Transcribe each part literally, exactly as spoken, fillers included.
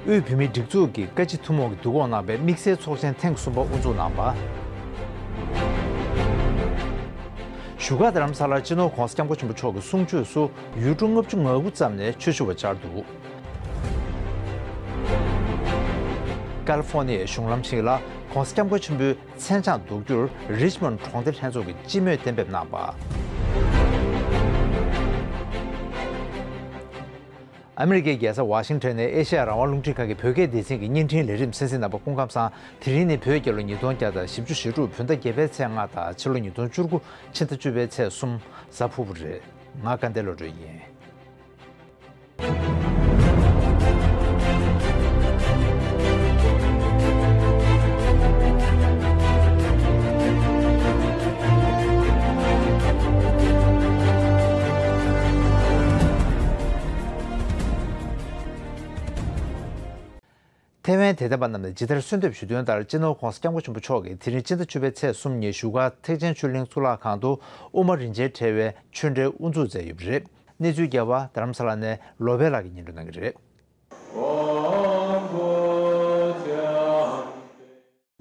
དབུས་བོད་མིའི་སྒྲིག་འཛུགས་ཀྱི་བཀའ་སྤྱི་ཐུན་མོང་གིས་བསྡུ་སྐོང་གནང་བའི་དམིགས་བསལ་ཚོགས་ཆེན་ཐེངས་གསུམ་པ་དབུ་འཛུགས་གནང་བ། བཞུགས་སྒར་རྡ་རམ་ས་ལར་སྤྱི་ནོར་༧གོང་ས་༧སྐྱབས་མགོན་ཆེན་པོ་མཆོག་གི་གསུང་ཆོས་སུ་ཡུལ་གྲུ་ལྔ་བཅུ་ང་དགུ་ཙམ་ནས་ཆོས་ཞུ་བ་བཅར་འདུག། ཀ་ལི་ཧྥོ་ནི་ཡའི་གཞུང་ལམ་ཞིག་ལ་༧གོང་ས་༧སྐྱབས་མགོན་ཆེན་པོའི་མཚན་བྱང་འདུག་རྒྱུར་རིཆ་མོན་གྲོང་སྡེ་ལྷན་ཚོགས་ཀྱིས་སྤྱི་མོས་གཏན་འབེབས་གནང་བ། ཨ་མི་རི་ཀའི་རྒྱལ་ས་ཝ་ཤིང་ཊོན་ནས་ཨེ་ཤེ་ཡ་རང་དབང་རླུང་འཕྲིན་ཁང་གི་བོད་སྐད་སྡེ་ཚན་གྱི་བརྙན་འཕྲིན་ལས་རིམ་གསན་གཟིགས་གནང་བ་སྐུ་ཁམས་བཟང་། དེ་རིང་ནི་བོད་རྒྱལ་ལོ་ཉིས་སྟོང་བརྒྱ་དང་བཞི་བཅུ་ཞེ་དྲུག་བོད་ཟླ་བརྒྱད་པའི་ཚེས་ལྔ་དང་ཕྱི་ལོ་ཉིས་སྟོང་བཅུ་དགུ་ཕྱི་ཟླ་བཅུ་པའི་ཚེས་གསུམ་གཟའ་ཕུར་བུ་རེད། ང་དགའ་ལྡན་བློ་གྲོས་ཡིན། ཐེ་ཝན་དད་ལྡན་པ་རྣམས་ནས་ཇི་ལྟར་གསོལ་འདེབས་ཞུ་དོན་ལྟར། སྤྱི་ནོར་༧གོང་ས་༧སྐྱབས་མགོན་ཆེན་པོ་མཆོག་གིས་དེ་རིང་ཕྱི་ཟླ་བཅུ་པའི་ཚེས་གསུམ་ཉིན་བཞུགས་སྒར་ཐེག་ཆེན་ཆོས་གླིང་གཙུག་ལག་ཁང་དུ་དབུ་མ་རིན་ཆེན་ཕྲེང་བའི་ཆོས་འབྲེལ་དབུ་འཛུགས་མཛད་ཡོད་པ་རེད། གནས་ཚུལ་རྒྱས་པ་རྡ་རམ་ས་ལ་ནས་ལོ་པཎ་ལགས་ཀྱིས་སྙན་སྒྲོན་གནང་གི་རེད།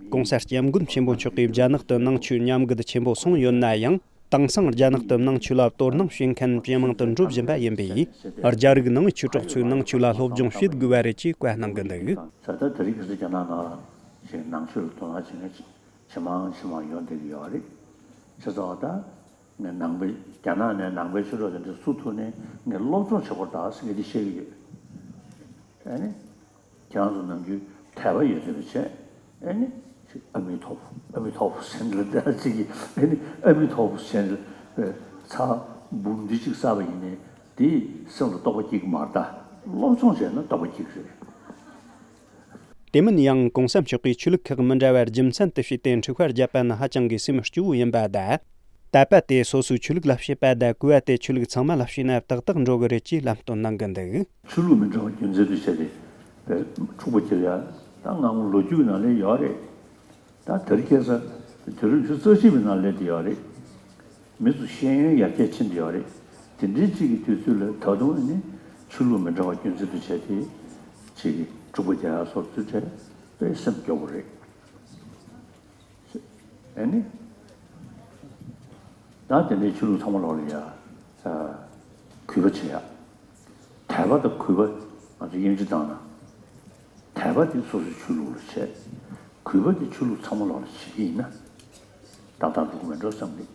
༸གོང་ས་༸སྐྱབས་མགོན་ཆེན་པོ་མཆོག་གིས་རྒྱ་ནག་ཏུ་ནང་ཆོས་ཉམས་རྒུད་ཆེན་པོ་སོང་ཡོད་ན་ཡང་། དེང་སང་རྒྱ་ནག་ཏུ་ནང་ཆོས་ལ་དོ་སྣང་བྱེད་མཁན་ཇེ་མང་དུ་འགྲོ་བཞིན་པ་ཡིན་པས། རྒྱ་རིགས་ནང་ཆོས་གྲོགས་ཚོས་ནང་ཆོས་ལ་སློབ་སྦྱོང་བྱེད་དགོས་པ་རེད་ཅེས་བཀའ་གནང་གི་འདུག། ས་ད་དེ་རིང་ཁ་སང་རྒྱ་ནག་ནང་ཞིག་ནང་ཆོས་ལ་དོ་སྣང་བྱེད་མཁན་ཇེ་མང་ཇེ་མང་ཡོང་བསྡད་ཀྱི་ཡོད་རེད། བྱས་ཙང་ད་ངས་ནང་པའི་རྒྱ་ནག་ནས་ནང་པའི་ཆོས་གྲོགས་དེ་འདྲ་ཚུར་ཐུག་ནས་ངས་སློབ་སྦྱོང་བྱེད་དགོས་རེད་ད་ཟེར་ངས་འདི་བཤད་ཀྱི་ཡོད། ཨ་ནི། ཁྱེད་རང་ཚོ་ནམ་རྒྱུན་དད་པ་ཡོད་ཚོད་བྱས། ཨ་ནི། ཨ་མི་ཐོ་ཨ་མི་ཐོ་ཟེར་འདྲ་ཅིག་གིས་ཨ་ནི་ཨ་མི་ཐོ་ཟེར་འདྲ་ཚ་འབུམ་འདི་གཅིག་བསགས་པ་ཡིན་ནའི་དེས་སེམས་ལ་རྟོགས་པ་སྐྱེ་གི་མ་རེད་ད། སློབ་སྦྱོང་བྱས་ན་རྟོགས་པ་སྐྱེ་གི་རེད། དེ་མིན་ཡང་གོང་ས་མཆོག་གིས་ཆོས་ལུགས་ཁག་མི་འདྲ་བར་རྒྱུ་མཚན་དུ་བྱས་ཏེ་འཁྲུག་པ་བརྒྱབ་པ་ནི་ཧ་ཅང་གི་སེམས་སྐྱོ་བོ་ཡིན་པ་དང་། དད་པ་དེ་སོ་སོའི་ཆོས་ལུགས་ལ་བྱེད་པ་དང་གུས་པ་དེ་ཆོས་ལུགས་ཚང་མ་ལ་བྱས་ན་ཏག་ཏག་འགྲོ་གི་རེད་ཅེས་ལམ་སྟོན་གནང་གི་འདུག། ཆོས་ལུགས་མི་འདྲ་བ་རྒྱུ་མཚན་དུ་བྱས་ཏེ་འཁྲུག་པ་བརྒྱབ་ཡ་ད་སྔ་མོ་ལོ་རྒྱུས་ནང་ལ་ཡོད་རེད། ད་དེ་རིང་ཁ་སང་དུས་རབས་ཉི་ཤུ་རྩ་གཅིག་པའི་ནང་སླེབས་བསྡད་ཡོད་རེད། མི་ཚོ་ཤེས་ཡོན་ཡར་རྒྱས་ཕྱིན་བསྡད་ཡོད་རེད། དེ་འདྲའི་གཅིག་གི་དུས་ཚོད་ལ་ད་དུང་ནི་ཆོས་ལུགས་མི་འདྲ་བ་རྒྱུ་མཚན་དུ་བྱས་ཏེ་གཅིག་གི་འཁྲུག་པ་རྒྱག་ཡ་སོགས་དུས་ཚོད་དཔེ་སེམས་སྐྱོ་བོ་རེད། ཨ་ནི། ད་དེ་འདྲའི་ཆོས་ལུགས་ཚང་མ་ལོག་ལ་ཡ། གུས་པ་བྱེད་ཡ། དད་པ་དང་གུས་པ་ང་ཚོ་དབྱིན་ཇི་བཏང་ན། དད་པ་དེ་སོ་སོའི་ཆོས་ལུགས་ལ་བྱེད། གུས་པ་དེ་ཆོས་ལུགས་ཚང་མ་ལོག་ལ་བྱེད་ཀྱི་ཡིན་ན། ཏག་ཏག་འགྲོ་གི་མེད་འགྲོ་བསམ་གི།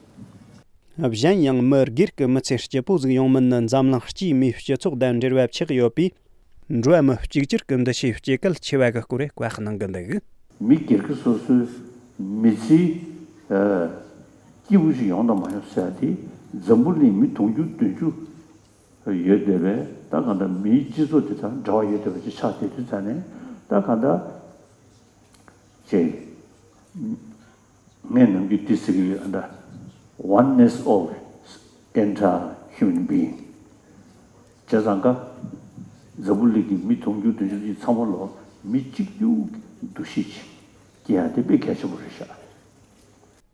གཞན་ཡང་མི་སྒེར་གྱི་མི་ཚེ་སྐྱིད་པོ་ཟིག་ཡོང་མིན་ནི་འཛམ་གླིང་སྤྱིའི་མིའི་སྤྱི་ཚོགས་དང་འབྲེལ་བ་ཆགས་ཡོད་པས། འགྲོ་བ་མི་གཅིག་གྱུར་གྱི་འདུ་ཤེས་སྐྱེ་གལ་ཆེ་བ་གི་སྐོར་བཀའ་གནང་གི་འདུག། མི་སྒེར་གྱི་སོ་སོའི་མི་ཚེའི་ཨ་སྐྱིད་པོ་ཞིག་ཡོང་དང་མ་ཡོང་ཟེར་ཡ་དེ་འཛམ་བུ་གླིང་མི་དུང་ཕྱུར་བདུན་ཅུ་ཡོད་བསྡད་པས། ད་གང་ལྟར་མིའི་སྤྱི་ཚོགས་དེ་དང་འབྲེལ་བ་ཡོད་བསྡད་པ་ཅིག་ཆགས་བསྡད་དུས་ཙང་ནས། ད་གང་ལྟར་ཅིག་ངས་ནམ་རྒྱུན་འདི་ཟེར་གྱི་ཡོད། ཨ་ད་oneness of entire human being། བྱས་ཙང་ཀ་འཛམ་བུ་གླིང་གི་མི་དུང་ཕྱུར་བདུན་ཅུ་ཅིག་ཚང་མ་ལོག་མི་གཅིག་གྱུར་གྱི་འདུ་ཤེས་ཅིག་སྐྱེ་ཡ་དེ་དཔེ་གལ་ཆེན་པོ་རེད་ཤག།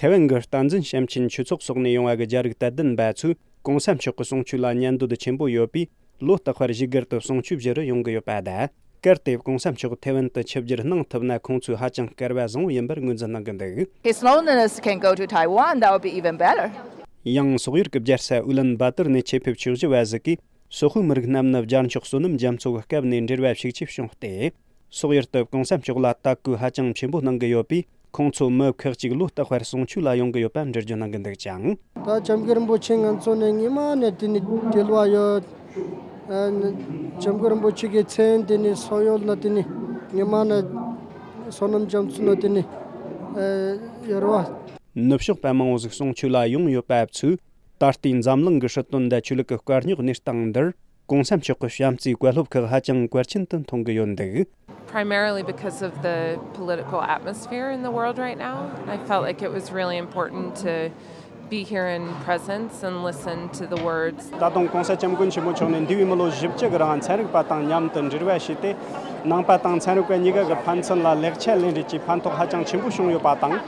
ཐའེ་ཝན་གྱི་བསྟན་འཛིན་བྱམས་ཆེན་ཆོས་ཚོགས་སོགས་ནས་ཡོང་བ་གི་རྒྱ་རིགས་དད་ལྡན་པ་ཚོས་གོང་ས་མཆོག་གི་གསུང་ཆོས་ལ་ཉན་འདོད་ཆེན་པོ་ཡོད་པས། ལོ་རྟག་པར་བཞུགས་སྒར་དུ་གསུང་ཆོས་ཞུ་རུ་ཡོང་གི་ཡོད་པ་དང་། གལ་ཏེ་གོང་ས་མཆོག་ཐའེ་ཝན་དུ་ཆིབས་བསྒྱུར་གནང་ཐུབ་ན་ཁོང་ཚོས་ཧ་ཅང་སྐལ་བ་བཟང་བོ་ཡིན་པར་ངོས་འཛིན་གནང་གི་འདུག། His Holiness can go to Taiwan, that would be even better. ཡང་སོག་ཡུལ་གྱི་རྒྱལ་ས་ཨུ་ལན་བ་ཏུར་ནས་ཆེད་ཕེབས་ཆོས་ཞུ་བ་ཟིག་གིས། སོག་པོའི་མི་རིགས་རྣམས་ནི་བརྒྱ་མཆོག་བསོད་ནམས་རྒྱ་མཚོ་གི་སྐབས་ནས་འབྲེལ་བ་ཤུགས་ཆེ་བྱུང་སྟེ། སོག་ཡུལ་དུ་གོང་ས་མཆོག་ལ་དད་གུས་ཧ་ཅང་ཆེན་པོ་གནང་གི་ཡོད་པས། ཁོང་ཚོ་མི་ཁག་ཅིག་ལོ་རྟག་པར་གསུང་ཆོས་ལ་ཡོང་གི་ཡོད་པ་འགྲེལ་བརྗོད་གནང་གི་འདུག་ཅིང་། ད་སྐྱབས་མགོན་རིན་པོ་ཆེ་ང་ཚོ་ནས་སྔོན་མ་ནས་དེ་ནས་འབྲེལ་བ་ཡོད། ཨ་ནི་སྐྱབས་མགོན་རིན་པོ་ཆེ་གི་མཚན་དེ་ནས་སོག་ཡུལ་ན་དེ་ནས་སྔོན་མ་ནས་བསོད་ནམས་རྒྱ་མཚོ་ན་དེ་ནས་ཨ་ཡོད་རེད་བ། ནུབ་ཕྱོགས་པ་མང་བོ་ཟིག་གསུང་ཆོས་ལ་ཡོང་ཡོད་པ་ཚོས། ད་ལྟའི་འཛམ་གླིང་གི་སྲིད་དོན་དང་ཆོས་ལུགས་ཀྱི་དཀའ་རྙོག་གནས་སྟངས་འདིར། གོང་ས་མཆོག་གི་བྱམས་བརྩེའི་བཀའ་སློབ་ཁག་ཧ་ཅང་གལ་ཆེན་དུ་མཐོང་གི་ཡོད་འདུག། Primarily because of the political atmosphere in the world right now, I felt like it was really important to be here in presence and listen to the words. ད་དུང་གོང་ས་སྐྱབས་མགོན་ཆེན་པོ་མཆོག་ནས་འདས་པའི་མི་ལོ་བཞི་བཅུ་གི་རིང་ཚན་རིག་པ་དང་མཉམ་དུ་འབྲེལ་བ་བྱས་ཏེ། ནང་པ་དང་ཚན་རིག་པ་གཉིས་ཀ་གི་ཕན་ཚུན་ལ་ལེགས་ཆ་ལེན་རེས་ཀྱི་ཕན་ཐོགས་ཧ་ཅང་ཆེན་པོ་བྱུང་ཡོད་པ་དང་།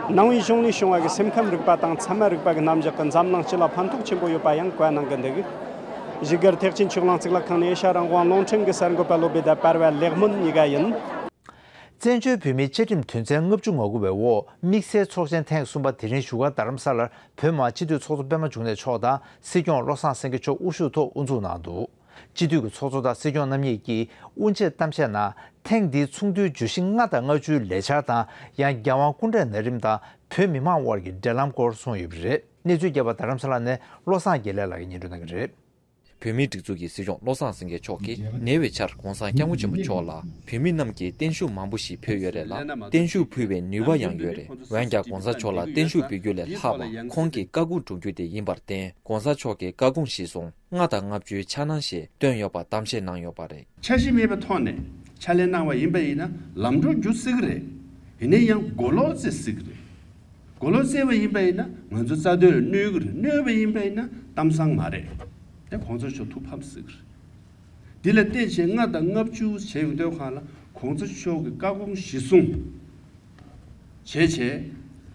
ནང་པའི་གཞུང་ནས་བྱུང་བ་གི་སེམས་ཁམས་རིག་པ་དང་ཚད་མ་རིག་པ་གི་རྣམ་གཞག་གིས་འཛམ་གླིང་སྤྱི་ལ་ཕན་ཐོགས་ཆེན་པོ་ཡོད་པ་ཡང་བཀའ་གནང་གི་འདུག། བཞུགས་སྒར་ཐེག་ཆེན་ཆོས་གླིང་གཙུག་ལག་ཁང་ནས་ཨེ་ཤ་ཡ་རང་དབང་རླུང་འཕྲིན་གྱི་གསར་འགོད་པ་བློ་བདེ་དང་པར་བ་ལེགས་སྨོན་གཉིས་ཀ་ཡིན། བཙན་བྱོལ་བོད་མིའི་བཅའ་ཁྲིམས་དོན་ཚན་ལྔ་བཅུ་ང་དགུ་པའི་འོག་དམིགས་བསལ་ཚོགས་ཆེན་ཐེངས་གསུམ་པ་དེ་རིང་བཞུགས་སྒར་རྡ་རམ་ས་ལར་བོད་མི་མང་སྤྱི་འཐུས་ཚོགས་གཙོ་པད་མ་འབྱུང་གནས་མཆོག་དང་སྲིད་སྐྱོང་བློ་བཟང་སེང་གེ་མཆོག་དབུ་བཞུགས་ཐོག་དབུ་འཛུགས་གནང་འདུག་སྤྱི་འཐུས་ཀྱི་ཚོགས་གཙོ་དང་སྲིད་སྐྱོང་རྣམ་གཉིས་ཀྱིས་དབུ་འབྱེད་གཏམ་བཤད་ནང་ཐེངས་འདིའི་ཚོགས་འདུའི་བརྗོད་གཞི་ལྔ་དང་ལྔ་བཅུའི་ལས་འཆར་དང་། ཡང་རྒྱལ་དབང་སྐུ་ཕྲེང་ན་རིམ་དང་བོད་མི་མང་དབར་གྱི་འབྲེལ་ལམ་སྐོར་གསུངས་ཡོད་པ་རེད། གནས་ཚུལ་རྒྱས་པ་རྡ་རམ་ས་ལ་ནས་བློ་བཟང་དགེ་ལེགས་ལགས་ཀྱིས་སྙན་སྒྲོན་གནང་གི་རེད། བོད་མིའི་སྒྲིག་འཛུགས་ཀྱི་སྲིད་སྐྱོང་བློ་བཟང་སེང་གེ་མཆོག་གིས་ཉེ་བའི་ཆར་གོང་ས་སྐྱབས་མགོན་ཆེན་པོ་མཆོག་ལ་བོད་མི་རྣམས་ཀྱིས་བརྟན་བཞུགས་མང་པོ་ཞིག་ཕུལ་ཡོད་རེད་ལ། བརྟན་བཞུགས་ཕུལ་བའི་ནུས་པ་ཡང་ཡོད་རེད། འོན་ཀྱང་གོང་ས་མཆོག་ལ་བརྟན་བཞུགས་འབུལ་རྒྱུ་ལས་ལྷག་པ་ཁོང་གིས་བཀའ་དགོངས་སྒྲུབ་རྒྱུ་དེ་ཡིན་པར་བརྟེན། གོང་ས་མཆོག་གི་བཀའ་དགོངས་གཞིར་བཟུང་ལྔ་དང་ལྔ་བཅུའི་འཆར་སྣང་ཞེས་བཏོན་ཡོད་པ་གཏམ་བཤད་གནང་ཡོད་པ་རེད། འཆར་གཞི་མེད་པའི་ཐོག་ནས་ཕྱག་ལས་གནང་བ་ཡིན་པ་ཡིན་ན་ལམ་འགྲོ་རྒྱུག་སྲིད་ཀྱི་རེད། ཡིན་ན་ཡང་གོ་ལོག་རྩེ་སྲིད་ཀྱི་རེད། གོ་ལོག་རྩེ་བ་ཡིན་པ་ཡིན་ན་ང་ཚོ་རྩ་དོན་ལ་གནོད་ཀྱི་རེད། གནོད་པ་ཡིན་པ་ཡིན་ན་གཏམ་བཟང་མ་རེད། དེ་གོང་ས་མཆོག་ཐུགས་ཕམ་སྲིད་ཀྱི་རེད། འདི་ལ་བརྟེན་བྱས་ལྔ་དང་ལྔ་བཅུ་བྱས་ཡོང་དུས་སྒང་ལ་གོང་ས་མཆོག་གི་བཀའ་དགོངས་གཞིར་བཟུང་བྱས་བྱས་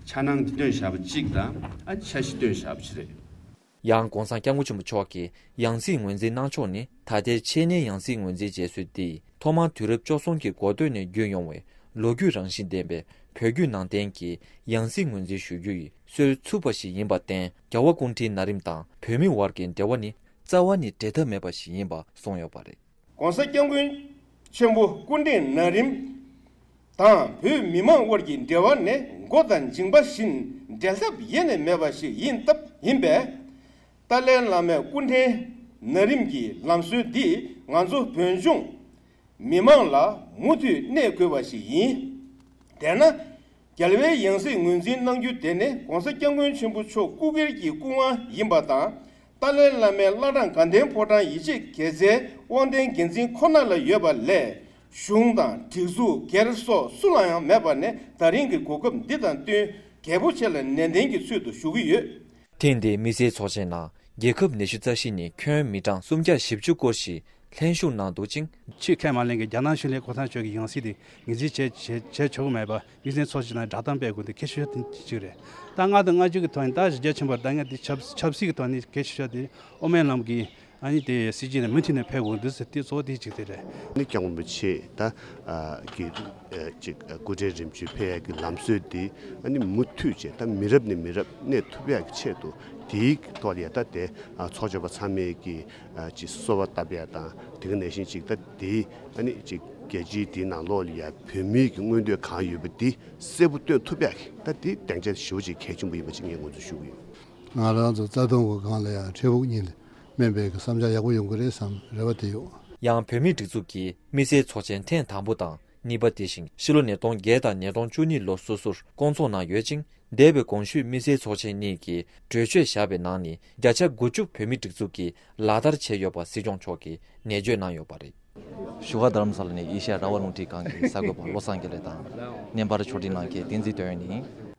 འཆར་སྣང་འདི་བཏོན་བཞག་པ་གཅིག་དང་། ཨ་འཆར་གཞི་བཏོན་བཞག་པ་གཅིག་རེད། ཡང་གོང་ས་སྐྱབས་མགོན་ཆེན་པོ་མཆོག་གིས་ཡང་སྲིད་ངོས་འཛིན་གནང་ཕྱོགས་ནི། ད་ལྟའི་འཆད་ཉན་ཡང་སྲིད་ངོས་འཛིན་བྱེད་སྲོལ་འདི་ཐོག་མར་དུས་རབས་བཅུ་གསུམ་གྱི་འགོ་སྟོད་ནས་བརྒྱུད་ཡོང་བའི་ལོ་རྒྱུས་རང་བཞིན་ལྡན་པའི་བོད་བརྒྱུད་ནང་བསྟན་གྱི་ཡང་སྲིད་ངོས་འཛིན་ཞུ་རྒྱུ་ཡི་སྲོལ་ཚུགས་པ་ཞིག་ཡིན་པར་བརྟེན། རྒྱལ་བ་སྐུ་ཕྲེང་ན་རིམ་དང་བོད་མི་དབར་གྱི་འབྲེལ་བ་ནི་རྩ་བ་ནས་འབྲལ་ཐབས་མེད་པ་ཞིག་ཡིན་པ་གསུངས་ཡོད་པ་རེད། གོང་ས་སྐྱབས་མགོན་ཆེན་པོ་སྐུ་ཕྲེང་ན་རིམ་དང་བོད་མི་མང་དབར་གྱི་འབྲེལ་བ་ནི་མགོ་དང་མཇིང་པ་བཞིན་འབྲལ་ཐབས་ཡེ་ནས་མེད་པ་ཞིག་ཡིན་སྟབས་ཡིན་པས། ཏཱ་ལའི་བླ་མའི་སྐུ་ཕྲེང་ན་རིམ་གྱི་ལམ་སྲོལ་འདིས་ང་ཚོ་བོད་ལྗོངས་མི་མང་ལ་མུ་མཐུད་གནས་དགོས་པ་ཞིག་ཡིན། དེས་ན། རྒྱལ་བའི་ཡང་སྲིད་ངོས་འཛིན་གནང་རྒྱུ་དེ་ནི་གོང་ས་སྐྱབས་མགོན་ཆེན་པོ་མཆོག་སྐུ་སྒེར་གྱི་སྐུ་དབང་ཡིན་པ་དང་། ཏཱ་ལའི་བླ་མའི་བླ་བྲང་དགའ་ལྡན་ཕོ་བྲང་ཡིད་ཆེས་དགེ་རྩའི་དབང་ལྡན་འགན་འཛིན་ཁོ་ན་ལ་ཡོད་པ་ལས། གཞུང་དང་སྒྲིག་འཛུགས་སྒེར་སོགས་སུ་ལ་ཡང་མེད་པ་ནི་ད་རིང་གི་གོ་སྐབས་འདི་དང་བསྟུན་གལ་པོ་ཆེ་ལ་ནན་ཏན་གྱི་ཚུལ་དུ་ཞུ་གི་ཡོད། ཐེངས་འདིའི་དམིགས་བསལ་ཚོགས་ཆེན་ནང་རྒྱལ་ཁབ་ཉི་ཤུ་རྩ་བཞི་ནས་ཁྱོན་མི་གྲངས་སུམ་བརྒྱ་བཞི་བཅུ་སྐོར་ཞིག་ལྷན་ཞུགས་གནང་འདུག་ཅིང་། ཆེས་ཁས་མ་ལེན་གྱི་རྒྱ་ནག་གཞུང་ལས་གོ་ཐང་ཆོས་ཀྱི་ཡང་སྲིད་དེ་ངོས་འཛིན་བྱེད་བྱེད་བྱེད་ཆོག་གི་མེད་པ་དམིགས་བསལ་ཚོགས་ཆེན་ནང་བསྒྲགས་གཏམ་སྤེལ་དགོས་དེ་གལ་ཆེ་ཤོས་དེ་གཅིག་རེད། ད་ལྔ་དང་ལྔ་བཅུ་གི་ཐོག་ནས་ད་གཞི་རྒྱ་ཆེན་པོར་ད་ངས་འདི་ཆབ་ཆབ་སྲིད་ཀྱི་ཐོག་ནས་གལ་ཆེ་ཤོས་དེ་ཨོ་མན་ལམ་གྱི་ཨ་ནི་དེ་སྲིད་སྤྱི་ནས་མུ་མཐུད་ནས་ཕེབས་དགོས་འདུག་ཟེར་དེ་གཙོ་བོ་དེ་གཅིག་དེ་རེད། ནི་སྐྱབས་མགོན་རིན་པོ་ཆེ་ད་ཨ་གི་ཨ་ཅིག་ཨ་སྐུ་ཕྲེང་རིམ་བྱོན་ཕེབས་ཡག་གི་ལམ་སྲོལ་དེ་ཨ་ནི་མུ་མཐུད་བྱས་ད་མི་རབས་ནས་མི་རབས་གནས་ཐུབ་ཡག་གི་ཆེད་དུ་དེའི་ཐོག་ལ་ཡ་ད་དེ་ཨ་ཚོགས་མཆོད་པ་ཚང་མས་ཀྱི་ཨ་ཅིག་གསོལ་བ་བཏབ་ཡ་དང་། དེ་ག་ནང་བཞིན་ཅིག་ད་དེ་ཨ་ནི་ཅིག་རྒྱལ་སྤྱིའི་དེའི་ནང་ལོགས་ལ་ཡ་བོད་མིའི་གི་མངོན་འདོད་གང་ཡོད་པ་དེ་གསལ་པོ་སྟོན་ཐུབ་ཡ་གི་ད་དེ་སྡིངས་ཆ་ཞེ་པོ་ཅིག་གལ་ཆེན་པོ་ཡིན་པ་ཅིག་ངས་ངོས་འཛིན་ཞུ་གི་ཡོད། ང་རང་ཚོ་རྩ་དོན་གྱི་སྒང་ལ་ཡ་འཕྲལ་ཕུགས་གཉིས་ལ་སྨན་པའི་གི་བསམ་འཆར་ཡག་པོ་ཡོང་གི་རེད་བསམ་རེ་བ་དེ་ཡོད། ཡང་བོད་མིའི་སྒྲིག་འཛུགས་ཀྱི་དམིགས་བསལ་ཚོགས་ཆེན་ཐེངས་དང་པོ་དང་། གཉིས་པ་དེ་བཞིན་ཕྱི་ལོ་ཉིས་སྟོང་བརྒྱད་དང་ཉིས་སྟོང་བཅུ་གཉིས་ལོ་སོ་སོར་བསྐོང་ཚོགས་གནང་ཡོད་ཅིང་། འདས་པའི་གོང་ཞུས་དམིགས་བསལ་ཚོགས་ཆེན་གཉིས་ཀྱི་གྲོས་ཆོད་བཞག་པའི་ནང་ནས་བརྒྱ་ཆ་དགུ་བཅུ་བོད་མིའི་སྒྲིག་འཛུགས་ཀྱིས་ལག་བསྟར་བྱས་ཡོད་པ་སྲིད་སྐྱོང་མཆོག་གིས་ནན་བརྗོད་གནང་ཡོད་པ་རེད། བཞུགས་སྒར་རྡ་རམ་ས་ལ་ནས་ཨེ་ཤ་ཡ་རང་དབང་རླུང་འཕྲིན་ཁང་གི་གསར་འགོད་པ་བློ་བཟང་དགེ་ལེགས་དང་། བརྙན་པར་ཕྱོགས་སྒྲིག་གནང་མཁན་བསྟན་འཛིན་དོན་ཡོད་ཡིན།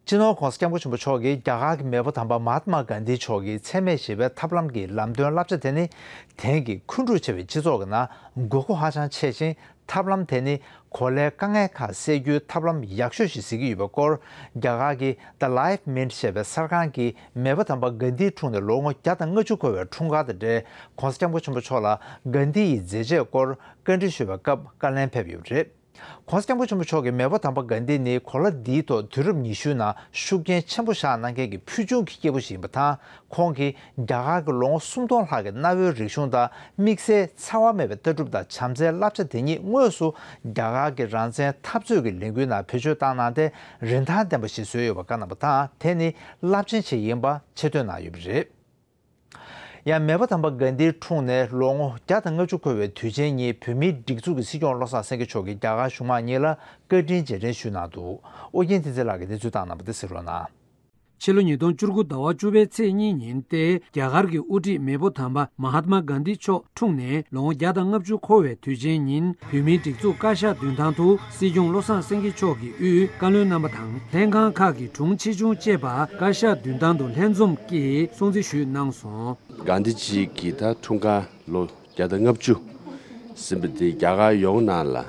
སྤྱི་ནོར་༸གོང་ས་༸སྐྱབས་མགོན་ཆེན་པོ་མཆོག་གིས་རྒྱ་གར་གྱི་མེས་པོ་དམ་པ་མ་ཧཱ་ཏ་མ་གྷན་དྷི་མཆོག་གིས་འཚེ་མེད་ཞི་བའི་ཐབས་ལམ་གྱི་ལམ་སྟོན་བསླབ་བྱ་དེ་ནི། དེང་གི་འཁོན་འཁྲུག་ཆེ་བའི་སྤྱི་ཚོགས་ཀྱི་ནང་དགོས་མཁོ་ཧ་ཅང་ཆེ་ཞིང་། ཐབས་ལམ་དེ་ནི་གོ་ལའི་དཀའ་ངལ་ཁག་སེལ་རྒྱུའི་ཐབས་ལམ་ཡག་ཤོས་ཤིག་གཟིགས་ཀྱི་ཡོད་པའི་སྐོར། རྒྱ་གར་གྱི་The Life Mint ཞེས་པའི་གསར་ཁང་གིས་མེས་པོ་དམ་པ་གྷན་དྷིའི་འཁྲུངས་ནས་ལོ་ངོ་བརྒྱ་དང་ལྔ་བཅུ་འཁོར་བའི་འཁྲུངས་སྐར་དང་འབྲེལ། ༸གོང་ས་༸སྐྱབས་མགོན་ཆེན་པོ་མཆོག་ལ་གྷན་དྷི་ཡི་མཛད་རྗེས་སྐོར་བཀའ་འདྲི་ཞུས་པའི་སྐབས་བཀའ་ལན་ཕེབས་ཡོད་པ་རེད། ༸གོང་ས་༸སྐྱབས་མགོན་ཆེན་པོ་མཆོག་གིས་མེས་པོ་དམ་པ་གྷན་དྷི་ནི་གོ་ལ་འདིའི་ཐོག་དུས་རབས་ཉི་ཤུའི་ནང་ཤུགས་རྐྱེན་ཆེན་པོ་བཞག་གནང་མཁན་གྱི་ཕུལ་བྱུང་གི་སྐྱེས་བུ་ཞིག་ཡིན་པ་དང་། ཁོང་གིས་རྒྱ་གར་གྱི་ལོ་ངོ་སུམ་སྟོང་ལྷག་གི་གནའ་བོའི་རིག་གཞུང་དང་། དམིགས་བསལ་འཚེ་བ་མེད་པའི་ལྟ་གྲུབ་དང་བྱམས་བརྩེའི་བསླབ་བྱ་དེ་ཉིད་དངོས་སུ་རྒྱ་གར་གྱི་རང་བཙན་འཐབ་རྩོད་ཀྱི་ལས་འགུལ་ནང་བེད་སྤྱོད་བཏང་གནང་སྟེ། རིན་ཐང་ལྡན་པ་ཞིག་བཟོས་ཡོད་པ་བཀའ་གནང་བ་དང་། དེ་ནི་རླབས་ཆེན་ཞིག་ཡིན་པ་ཆེ་བསྟོད་གནང་ཡོད་པ་རེད། ཡང་མེས་པོ་དམ་པ་གྷན་དྷིའི་འཁྲུངས་ནས་ལོ་ངོ་བརྒྱ་དང་ལྔ་བཅུ་འཁོར་བའི་དུས་ཆེན་ཉིན། བོད་མིའི་སྒྲིག་འཛུགས་ཀྱི་སྲིད་སྐྱོང་བློ་བཟང་སེང་གེ་མཆོག་གིས་རྒྱ་གར་གཞུང་མང་གཉིས་ལ་བཀའ་དྲིན་རྗེས་དྲན་ཞུས་གནང་འདུག་ཨོ་རྒྱན་བསྟན་འཛིན་ལགས་ཀྱིས་གནས་ཚུལ་བཏང་གནང་བ་དེ་གསན་རོགས་གནང་། ཕྱི་ལོ་ཉིས་སྟོང་བཅུ་དགུ་ཟླ་བ་བཅུ་པའི་ཚེས་གཉིས་ཉིན་ཏེ། རྒྱ་གར་གྱི་དབུ་ཁྲིད་མེས་པོ་དམ་པ་མ་ཧཱ་ཏ་མ་གྷན་དྷི་མཆོག་འཁྲུངས་ནས་ལོ་ངོ་བརྒྱ་དང་ལྔ་བཅུ་འཁོར་བའི་དུས་ཆེན་ཉིན། བོད་མིའི་སྒྲིག་འཛུགས་བཀའ་ཤག་མདུན་ཐང་དུ་སྲིད་སྐྱོང་བློ་བཟང་སེང་གེ་མཆོག་གིས་དབུས་བཀའ་བློན་རྣམ་པ་དང་། ལྷན་ཁང་ཁག་གི་དྲུང་ཆེ་ཆུང་བཅས་པ་བཀའ་ཤག་མདུན་ཐང་དུ་ལྷན་འཛོམས་ཀྱིས་སྲུང་བརྩི་ཞུས་གནང་སོང་། གྷན་དྷི་ཇི་གི་ད་འཁྲུངས་སྐར་ལོ་བརྒྱ་དང་ལྔ་བཅུ་ཟིན་པ་འདི་རྒྱ་གར་ཡོངས་ནང་ལ་ཨ་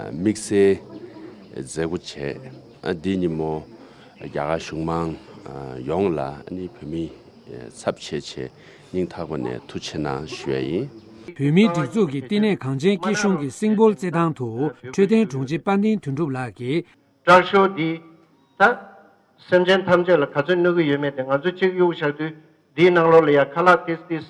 དམིགས་བསལ་མཛད་སྒོ་བྱས། ཨ་འདི་ཉིན་མོ་རྒྱ་གར་གཞུང་མང་ཨ་ཡོངས་ལ་ཨ་ནི་བོད་མི་ཚབས་ཆེ་ཆེ་ སྙིང་ཐག་པ་ནས་ཐུགས་རྗེ་གནང་ཞུ་ཡ་ཡིན། བོད་མིའི་སྒྲིག་འཛུགས་ཀྱི་བསྟི་གནས་གངས་ཅན་སྐྱིད་གཤོངས་ཀྱི་སིམ་པོལ་རྩེད་ཐང་དུ་འཕྲོད་བསྟེན་དྲུང་ཆེ་དཔལ་ལྡན་དོན་གྲུབ་ལགས་ཀྱིས། དྲག་ཤོས་འདི་ད་སེམས་ཅན་ཐམས་ཅད་ལ་ག་ཚོད་གནོད་ཀྱི་ཡོད་མེད་དེ་ང་ཚོས་གཅིག་གཡུག་བཞག་དུས་འདིའི་ནང་ལོགས་ལ་ཡ་ཁ་ལག་ཏིས་ཏིས་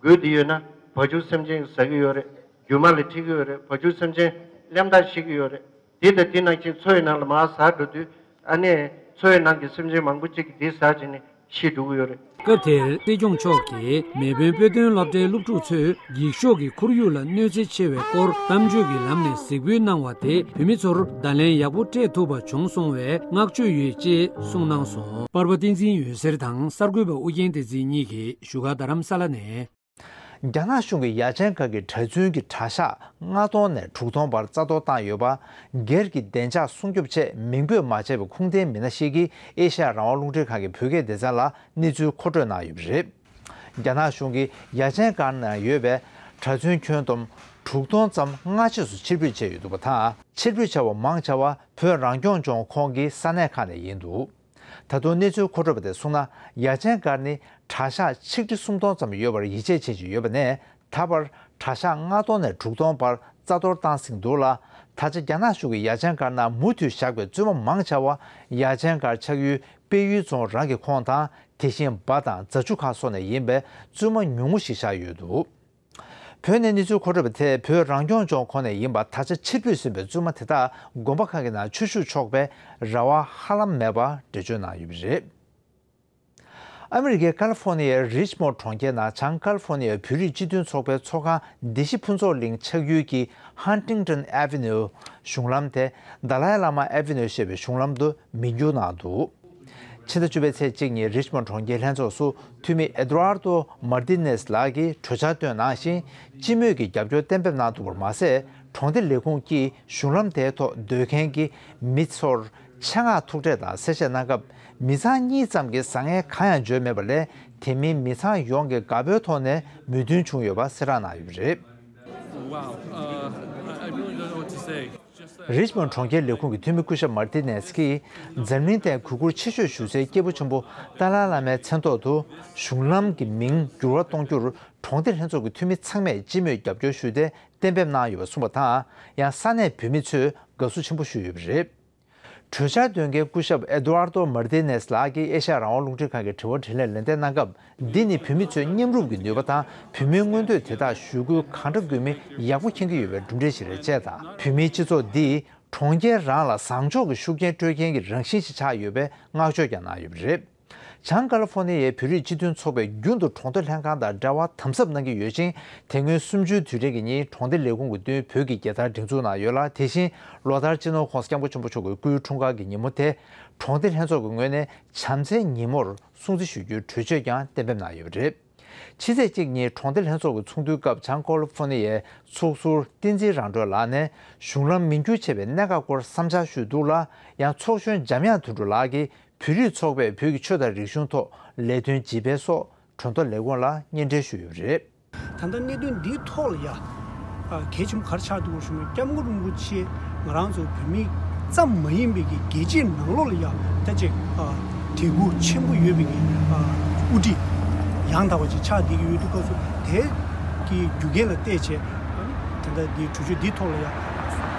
འགུལ་འདི་ཡོད་ན་བ་ཕྱུགས་སེམས་ཅན་གྱིས་ཟ་གི་ཡོད་རེད། རྒྱུ་མ་ལ་འཁྲིད་ཀྱི་ཡོད་རེད། བ་ཕྱུགས་སེམས་ཅན་གླེན་རྟགས་ཤེས་ཀྱི་ཡོད་རེད། འདི་དང་འདི་ནང་བཞིན་མཚོ་ཡི་ནང་ལ་མར་ཟག་འགྲོ་དུས་ཨ་ནི་མཚོ་ཡི་ནང་གི་སེམས་ཅན་མང་པོ་གཅིག་གིས་འདི་ཟ་བྱས་ནས་ཤི་འགྲོ་གི་ཡོད་རེད། སྐབས་དེར་སྲིད་སྐྱོང་མཆོག་གིས་མེས་དབོན་དཔེ་སྟོན་སློབ་གྲྭའི་སློབ་ཕྲུག་ཚོས་འགྱིག་ཤོག་གི་ཁོར་ཡུག་ལ་གནོད་འཚེ་ཆེ་བའི་སྐོར་གཏམ་བརྗོད་ཀྱི་ལམ་ནས་གཟིགས་འབུལ་གནང་བ་དེས་བོད་མི་ཚོར་བརྡ་ལན་ཡག་པོ་སྤྲད་ཐུབ་པ་བྱུང་སོང་བས་བསྔགས་བརྗོད་ཡོད་ཅེས་གསུངས་གནང་སོང་། པར་པ་བསྟན་འཛིན་འོད་ཟེར་དང་གསར་འགོད་པ་ཨུ་རྒྱན་བསྟན་འཛིན་གཉིས་ཀྱིས་བཞུགས་སྒར་རྡ་རམ་ས་ལ་ནས། རྒྱ་ནག་གཞུང་གིས་ཡ་ཆེན་སྒར་གྱི་གྲྭ་བཙུན་གྱི་གྲྭ་ཤག་ལྔ་སྟོང་ནས་དྲུག་སྟོང་བར་རྩ་གཏོར་བཏང་ཡོད་པ། སྒེར་གྱི་བདེ་འཇགས་སྲུང་སྐྱོབ་ཆེད་མིང་འབོད་མ་བྱས་པའི་ཁུངས་ལྡན་མི་སྣ་ཞིག་གིས་ཨེ་ཤ་ཡ་རང་དབང་རླུང་འཕྲིན་ཁང་གི་བོད་སྐད་སྡེ་ཚན་ལ་གནས་ཚུལ་མཁོ་སྤྲོད་གནང་ཡོད་པ་རེད། རྒྱ་ནག་གཞུང་གིས་ཡ་ཆེན་སྒར་ནང་ཡོད་པའི་གྲྭ་བཙུན་ཁྱོན་བསྡོམས་དྲུག་སྟོང་ཙམ་སྔ་ཕྱི་སུ་ཕྱིར་འབུད་བྱས་ཡོད་འདུག་པ་དང་། ཕྱིར་འབུད་བྱས་པ་མང་ཆེ་བ་བོད་རང་སྐྱོང་ལྗོངས་ཁོངས་ཀྱི་ས་གནས་ཁག་ནས་ཡིན་འདུག་ད་དུང་གནས་ཚུལ་མཁོ་སྤྲོད་པ་དེས་གསུངས་ན། ཡ་ཆེན་སྒར་ནི་གྲྭ་ཤག་ཆིག་ཁྲི་སུམ་སྟོང་ཙམ་ཡོད་པར་ཡིད་ཆེས་བྱེད་བཞིན་ཡོད་པ་ནས། ད་བར་གྲྭ་ཤག་ལྔ་སྟོང་ནས་དྲུག་སྟོང་བར་རྩ་གཏོར་བཏང་ཟིན་འདུག་ལ། ད་ཆ་རྒྱ་ནག་གཞུང་གིས་ཡ་ཆེན་སྒར་ནང་མུ་མཐུད་བཞག་པའི་བཙུན་མ་མང་ཆེ་བ་ཡ་ཆེན་སྒར་ཆགས་ཡུལ་དཔལ་ཡུལ་རྫོང་རང་གི་ཁོངས་དང་། དེ་བཞིན་འབའ་དང་རྫ་ཆུ་ཁག་སོགས་ནས་ཡིན་པའི་བཙུན་མ་ཉུང་ངུ་ཞིག་བཞག་ཡོད་འདུག་བོད་ནས་གནས་ཚུལ་མཁོ་སྤྲོད་པ་དེས་བོད་རང་སྐྱོང་ལྗོངས་ཁོངས་ནས་ཡིན་པ་ད་ཆ་ཕྱིར་འབུད་ཟིན་པའི་བཙུན་མ་དེ་དག་དགོན་པ་ཁག་གི་ནང་ཆོས་ཞུགས་ཆོག་པའི་རེ་བ་ཧ་ལམ་མེད་པ་འགྲེལ་བརྗོད་གནང་ཡོད་པ་རེད། ཨ་མི་རི་ཀའི་ཀ་ལི་ཧྥོ་ནི་ཡའི་རིཆ་མོན་གྲོང་ཁྱེར་ནང་བྱང་ཀ་ལི་ཧྥོ་ནི་ཡའི་བོད་རིགས་སྤྱི་མཐུན་ཚོགས་པའི་ཚོགས་ཁང་བདེ་སྐྱིད་ཕུན་ཚོགས་གླིང་ཆགས་ཡུལ་གྱི་Huntington Avenue གཞུང་ལམ་དེ་Dalai Lama Avenue ཞེས་པའི་གཞུང་ལམ་དུ་མིང་བསྒྱུར་གནང་འདུག་ཕྱི་ཟླ་བཅུ་པའི་ཚེས་གཅིག་ཉིན་རིཆ་མོན་གྲོང་ཁྱེར་ལྷན་ཚོགས་སུ་འཐུས་མི་ཨེ་ཏུ་ཨར་ཏོ་མར་ཏི་ནེས་ལགས་ཀྱིས་གྲོས་འཆར་བཏོན་གནང་ཞིང་། སྤྱི་མོས་ཀྱི་རྒྱབ་སྐྱོར་གཏན་འབེབས་གནང་འདུག་པར་མ་ཟད། གྲོང་སྡེ་ལས་ཁུངས་ཀྱིས་གཞུང་ལམ་དེའི་ཐོག་སྡོད་མཁན་གྱི་མི་ཚོར་ཆེད་མངགས་ཐུག་འཕྲད་དང་གསལ་བཤད་གནང་སྐབས། མི་ཚང་གཉིས་ཙམ་གྱིས་བཟང་ངན་གང་ཡང་བརྗོད་མེད་པ་ལས། དེ་མིན་མི་ཚང་ཡོངས་ཀྱིས་དགའ་པོའི་ཐོག་ནས་མོས་མཐུན་བྱུང་ཡོད་པ་གསལ་བསྒྲགས་གནང་ཡོད་པ་རེད། Wow, uh, I I really don't know what to say. རིཆ་མོན་གྲོང་ཁྱེར་ལས་ཁུངས་ཀྱི་འཐུས་མི་སྐུ་ཞབས་མར་ཏི་ནེས་ཀྱིས་འཛམ་གླིང་སྟེང་གུས་བཀུར་ཆེ་ཤོས་ཞུ་སའི་སྐྱེས་བུ་ཆེན་པོ་ཏཱ་ལའི་བླ་མའི་མཚན་ཐོག་ཏུ་གཞུང་ལམ་གྱི་མིང་འགྱུར་བ་གཏོང་རྒྱུར་གྲོང་སྡེ་ལྷན་ཚོགས་ཀྱི་འཐུས་མི་ཚང་མས་སྤྱི་མོས་རྒྱབ་སྐྱོར་ཞུས་ཏེ་གཏན་འབེབས་གནང་ཡོད་པ་གསུངས་པ་དང་། ཡང་ས་གནས་བོད་མི་ཚོས་དགའ་བསུ་ཆེན་པོ་ཞུས་ཡོད་པ་རེད། གྲོས་འཆར་འདོན་མཁན་སྐུ་ཞབས་ཨེ་ཏུ་ཨར་ཏོ་མར་ཏི་ནེས་ལགས་ཀྱིས་ཨེ་ཤ་ཡ་རང་དབང་རླུང་འཕྲིན་ཁང་གི་དྲི་བ་དྲིས་ལན་ལན་འདེབས་གནང་སྐབས། འདི་ནི་བོད་མི་ཚོའི་མཉམ་རུབ་ཀྱི་ནུས་པ་དང་བོད་མིའི་མངོན་འདོད་དེ་དག་ཞུ་སྐུལ་གང་འདྲ་དགོས་མིན་ཡག་པོ་མཁྱེན་གྱི་ཡོད་པའི་གྲུབ་འབྲས་ཤིག་རེད་ཅེས་དང་། བོད་མིའི་སྤྱི་ཚོགས་འདིས་གྲོང་ཁྱེར་རང་ལ་བཟང་ཕྱོགས་ཀྱི་ཤུགས་རྐྱེན་སྤྲོད་མཁན་གྱི་རང་བཞིན་ཞིག་ཆགས་ཡོད་པའི་བསྔགས་བརྗོད་ཀྱང་གནང་ཡོད་པ་རེད། བྱང་ཀ་ལི་ཧྥོ་ནི་ཡའི་བོད་རིགས་སྤྱི་མཐུན་ཚོགས་པས་རྒྱུན་དུ་གྲོང་སྡེ་ལྷན་ཁང་དང་འབྲེལ་བ་དམ་ཟབ་གནང་གི་ཡོད་ཅིང་། དེ་སྔོན་གསུམ་བཅུའི་དུས་དྲན་གྱི་ཉིན་གྲོང་སྡེ་ལས་ཁུངས་ཀྱི་མདུན་བོད་ཀྱི་རྒྱལ་དར་སྒྲེང་འཛུགས་གནང་ཡོད་ལ། དེ་བཞིན་ལོ་ལྟར་སྤྱི་ནོར་༸གོང་ས་༸སྐྱབས་མགོན་ཆེན་པོ་མཆོག་གི་སྐུའི་འཁྲུངས་སྐར་གྱི་ཉིན་མོ་དེ་གྲོང་སྡེ་ལྷན་ཚོགས་ཀྱི་ངོས་ནས་བྱམས་བརྩེའི་ཉིན་མོར་སྲུང་བརྩི་ཞུ་རྒྱུའི་གྲོས་ཆོད་ཀྱང་གཏན་འབེབས་གནང་ཡོད་པ་རེད། ཕྱི་ཚེས་གཅིག་ཉིན་གྲོང་སྡེ་ལྷན་ཚོགས་ཀྱི་ཚོགས་འདུའི་སྐབས་བྱང་ཀ་ལི་ཧྥོ་ནི་ཡའི་ཚོགས་ཟུར་བསྟན་འཛིན་རང་གྲོལ་ལགས་ནས་གཞུང་ལམ་མིང་བསྒྱུར་བྱས་པའི་གནད་འགག་སྐོར་བསམ་འཆར་ཞུས་འདུག་ལ། ཡང་ཚོགས་གཞོན་འཇམ་དབྱངས་དོན་གྲུབ་ལགས་ཀྱིས་བོད་རིགས་ཚོགས་པས་བོད་ཀྱི་ཆོས་དང་རིག་གཞུང་ཐོག་ལས་དོན་ཇི་སྤེལ་སོགས་གྲོས་ཐོག་ལས་ཁུངས་ལ་སྙན་སྒྲོན་ཞུས་ཡོད་པ་རེད། ད་ལྟ་གནད་དོན་འདིའི་ཐོག་ལ་ཡ། ཨ། གལ་ཆེན་པོ་ག་རེ་ཆགས་འདུག་ཞུ་ན། སྐྱབས་མགོན་རིན་པོ་ཆེ་ང་རང་ཚོ་བོད་མི་ཙམ་མ་ཡིན་པའི་གི་རྒྱལ་སྤྱིའི་ནང་ལོགས་ལ་ཡ་ད་ཅིག་ཨ། དད་གུས་ཆེན་པོ་ཡོད་པའི་གི་ཨ། དབུ་ཁྲིད་ཡང་དག་པ་ཅིག་ཆགས་བསྡད་ཀྱི་ཡོད་དུས་སྐབས་སུ། དེ་གི་རྒྱུ་རྐྱེན་ལ་བལྟས་བྱས། ཨ་ནི་ད་ལྟ་འདིའི་གྲོས་ཆོད་འདིའི་ཐོག་ལ་ཡ་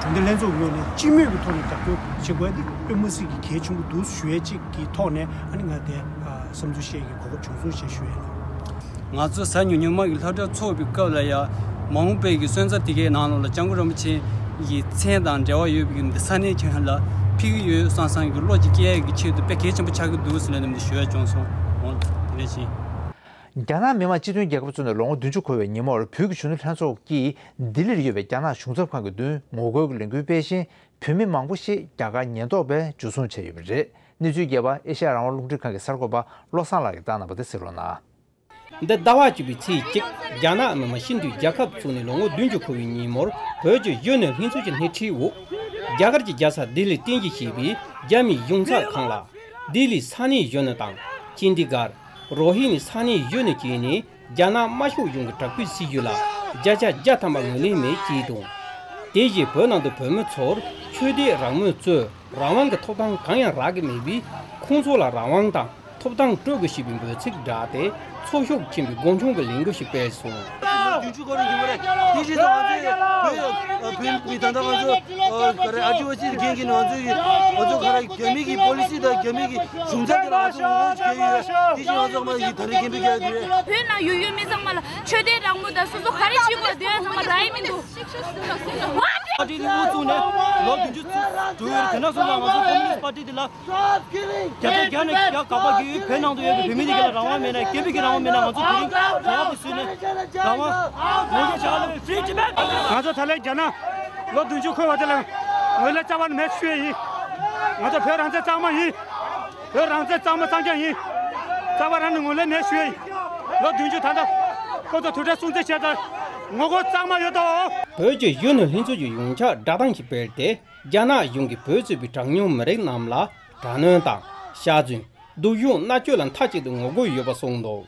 གྲོང་སྡེ་ལྷན་ཚོགས་ངོས་ནས་སྤྱི་མོས་ཀྱི་ཐོག་ནས་རྒྱབ་སྐྱོར་བྱེད་དགོས་པ་འདི་དཔེ་མ་སྲིད་ཀྱི་གལ་ཆེན་པོ་འདུག་ཞུ་ཡས་ཅིག་གི་ཐོག་ནས། ཨ་ནི་ང་དེ་ཨ། བསམ་ཚུལ་བཤད་ཀྱི་གོ་སྐབས་བྱུང་སོང་ཞེས་ཞུ་ཡས་ལགས། ང་ཚོ་གཟའ་ཉི་མ་གི་སློབ་གྲྭ་ཚོགས་པའི་སྐབས་ལ་ཡ། མ་འོངས་པའི་གི་སོན་རྩ་དེ་གའི་ནང་ལོགས་ལ་སྐྱབས་མགོན་རིན་པོ་ཆེ་ཡི་མཚན་དང་འབྲེལ་བ་ཡོད་པའི་གི་འདི་ས་གནས་ཁྱོན་ལ་ཕེབས་ཀྱི་ཡོད་བསམ་བསམ་གི་བློ་ཅིག་སྐྱེ་ཡ་གི་ཆེད་དུ་དཔེ་གལ་ཆེན་པོ་ཆགས་ཀྱི་འདུག་ཟེར་ནས་འདི་ཞུ་ཡ་བྱུང་སོང་། འོ་དེ་འདྲ་ཞིག་རྒྱ་ནག་མི་དམངས་སྤྱི་མཐུན་རྒྱལ་ཁབ་བཙུགས་ནས་ལོ་ངོ་བདུན་ཅུ་འཁོར་བའི་ཉིན་མོར་བོད་ཀྱི་གཞོན་ནུ་ལྷན་ཚོགས་ཀྱིས་ལྡི་ལིར་ཡོད་པའི་རྒྱ་ནག་གཞུང་ཚབ་ཁང་གི་མདུན་ངོ་རྒོལ་གྱི་ལས་འགུལ་སྤེལ་ཞིང་། བོད་མི་མང་པོ་ཞིག་རྒྱ་གར་ཉེན་རྟོག་པས་འཇུ་བཟུང་བྱས་ཡོད་པ་རེད། གནས་ཚུལ་རྒྱས་པ་ཨེ་ཤ་ཡ་རང་དབང་རླུང་འཕྲིན་ཁང་གི་གསར་འགོད་པ་བློ་བཟང་ལགས་ཀྱིས་བཏང་གནང་བ་དེ་གཟིགས་རོགས་གནང་། འདི་ཟླ་བ་བཅུ་པའི་ཚེས་གཅིག་རྒྱ་ནག་མི་དམངས་སྤྱི་མཐུན་རྒྱལ་ཁབ་བཙུགས་ནས་ལོ་ངོ་བདུན་ཅུ་འཁོར་བའི་ཉིན་མོར། བོད་ཀྱི་གཞོན་ནུ་ལྷན་ཚོགས་ཀྱི་སྣེ་ཁྲིད་འོག་རྒྱ་གར་གྱི་རྒྱལ་ས་ལྡི་ལི་རྟེན་གཞི་བྱས་པའི་རྒྱ་མིའི་གཞུང་ཚབ་ཁང་ལ། ལྡི་ལིའི་ས་གནས་གཞོན་ནུ་དང་། ཅན་ཌི་གྷར། རོ་ཧི་ནི་ས་གནས་གཞོན་ནུ་བཅས་ནས་རྒྱ་ནག་དམར་ཤོག་གཞུང་གི་དྲག་པོའི་སྲིད་བྱུས་ལ་བརྒྱ་ཆ་བརྒྱ་ཐམ་པ་ངོས་ལེན་མེད་ཅེས་དང་། དེ་བཞིན་བོད་ནང་དུ་བོད་མི་ཚོར་ཆོས་དད་རང་མོས་གཙོས་རང་དབང་གི་ཐོབ་ཐང་གང་ཡང་རག་གི་མེད་པས། ཁོང་ཚོ་ལ་རང་དབང་དང་ཐོབ་ཐང་སྤྲོད་དགོས་ཞེས་པའི་འབོད་ཚིག་བསྒྲགས་ཏེ། ཚོགས་ཞུགས་ཆེན་པོའི་དགོང་ཆུང་གི་ལས་འགུལ་ཞིག་སྤེལ་སོང་། བདུན་ཅུ་སྐོར་རེ་ཡིན་པ་རེད། དེ་བཞིན་དུ་ང་ཚོས་བོད་བོད་མི་ད་ལྟ་ང་ཚོ་ག་རེ་ཨ་ཇི་ཝ་སི་རྒན་གྱི་ང་ཚོ་ཡི་ང་ཚོ་ག་རེ་རྒྱ་མི་གི་པོ་ལི་སི་དང་རྒྱ་མི་གི་གཞུང་ཚབ་དེ་ལ་ང་ཚོ་ངོ་རྒོལ་བྱེད་ཀྱི་ཡོད། དེ་བཞིན་ང་ཚོ་མ་ཡི་ད་རེས་སྐད་འབོད་རྒྱག་གི་རེད། བོད་ནང་ཡོད་ཡོད་མི་ཚང་མ་ལ་ཆོས་དད་རང་མོས་དང་སོ་སོ་ག་རེ་བྱེད་དགོས་དེ་ཚང་མ་རག་གི་མི་འདུག་པར་ཊི་དེ་དབུ་བཙུགས་ནས་ལོ་བདུན་ཅུ་འགྲོ་ཡོད་རེད། དེ་ན་སོང་ཙང་ང་ཚོ་ཀོ་མུ་ནི་སི་པར་ཊི་དེ་ལ་རྒྱ་ཆེ་རྒྱ་ནས་རྒྱ་དགག་པ་གི་བོད་ནང་དུ་ཡོད་པའི་བོད་མི་དེ་ག་ལ་རང་དབང་མེད་ན་སྐད་འབོད་ཀྱི་རང་དབང་མེད་ན་ང་ཚོ་དེ་རིང་གྲྭ་པ་དེ་བཟོས་ནས་རང་དབང་ངོ་རྒོལ་བྱ་ག་ལ་Free Tibet། ང་ཚོ་ད་ལན་རྒྱ་ནག་ལོ་བདུན་ཅུ་འཁོར་བ་དེ་ལ་ངོས་ལེན་རྩ་བ་ནས་མེད་ཞུ་ཡི་ཡིན། ང་ཚོ་བོད་རང་བཙན་གཙང་མ་ཡིན། བོད་རང་བཙན་གཙང་མ་གཙང་རྐྱང་ཡིན། རྩ་བ་རང་ནས་ངོས་ལེན་མེད་ཞུ་ཡི་ཡིན། ལོ་བདུན་ཅུ་ད་ལྟ་ཁོ་ཚོ་དུས་དྲན་སྲུང་བརྩི་བྱས་ཙང་ངོ་རྒོལ་གཙང་མ་ཡོད་དོ། བོད་ཀྱི་གཞོན་ནུ་ལྷན་ཚོགས་ཀྱི་ཡོངས་ཁྱབ་བསྒྲགས་གཏམ་ཞིག་སྤེལ་ཏེ། རྒྱ་ནག་གཞུང་གིས་བོད་གཙོས་པའི་གྲངས་ཉུང་མི་རིགས་རྣམས་ལ་དྲག་གནོན་དང་། ཤ་ཚུན། སྡུག་ཤོས་མནར་གཅོད་ལ་མཐའ་གཅིག་ཏུ་ངོ་རྒོལ་ཡོད་པ་གསུངས་འདུག་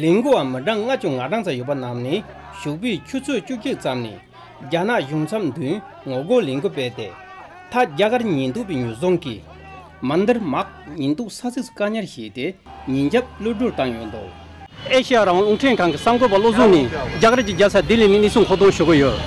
ལས་འགུལ་བ་མི་གྲངས་ལྔ་བཅུ་ང་གྲངས་ཙམ་ཡོད་པ་རྣམས་ནི་བཞུགས་པའི་ཆུ་ཚོད་བཅུ་གཅིག་ཙམ་ནས་རྒྱ་ནག་གཞུང་མཚམས་མདུན་ངོ་རྒོལ་ལས་འགུལ་སྤེལ་ཏེ། མཐའ་རྒྱ་གར་ཉེན་རྟོག་པའི་ཉེན་སྲུང་གིས་མན་དིར་མག་ཉེན་རྟོག་ས་ཚིགས་སུ་བཀག་ཉར་བྱས་ཏེ་ཉེན་རྐྱབ་གློད་བཀྲོལ་བཏང་ཡོད་འདུག་ཨེ་ཤེ་ཡ་རང་དབང་རླུང་འཕྲིན་ཁང་གི་གསར་འགོད་པ་བློ་བཟང་ནས་རྒྱ་གར་གྱི་རྒྱལ་ས་ལྡི་ལི་ནས་གནས་ཚུལ་མཁོ་གཏོང་ཞུ་གི་ཡོད།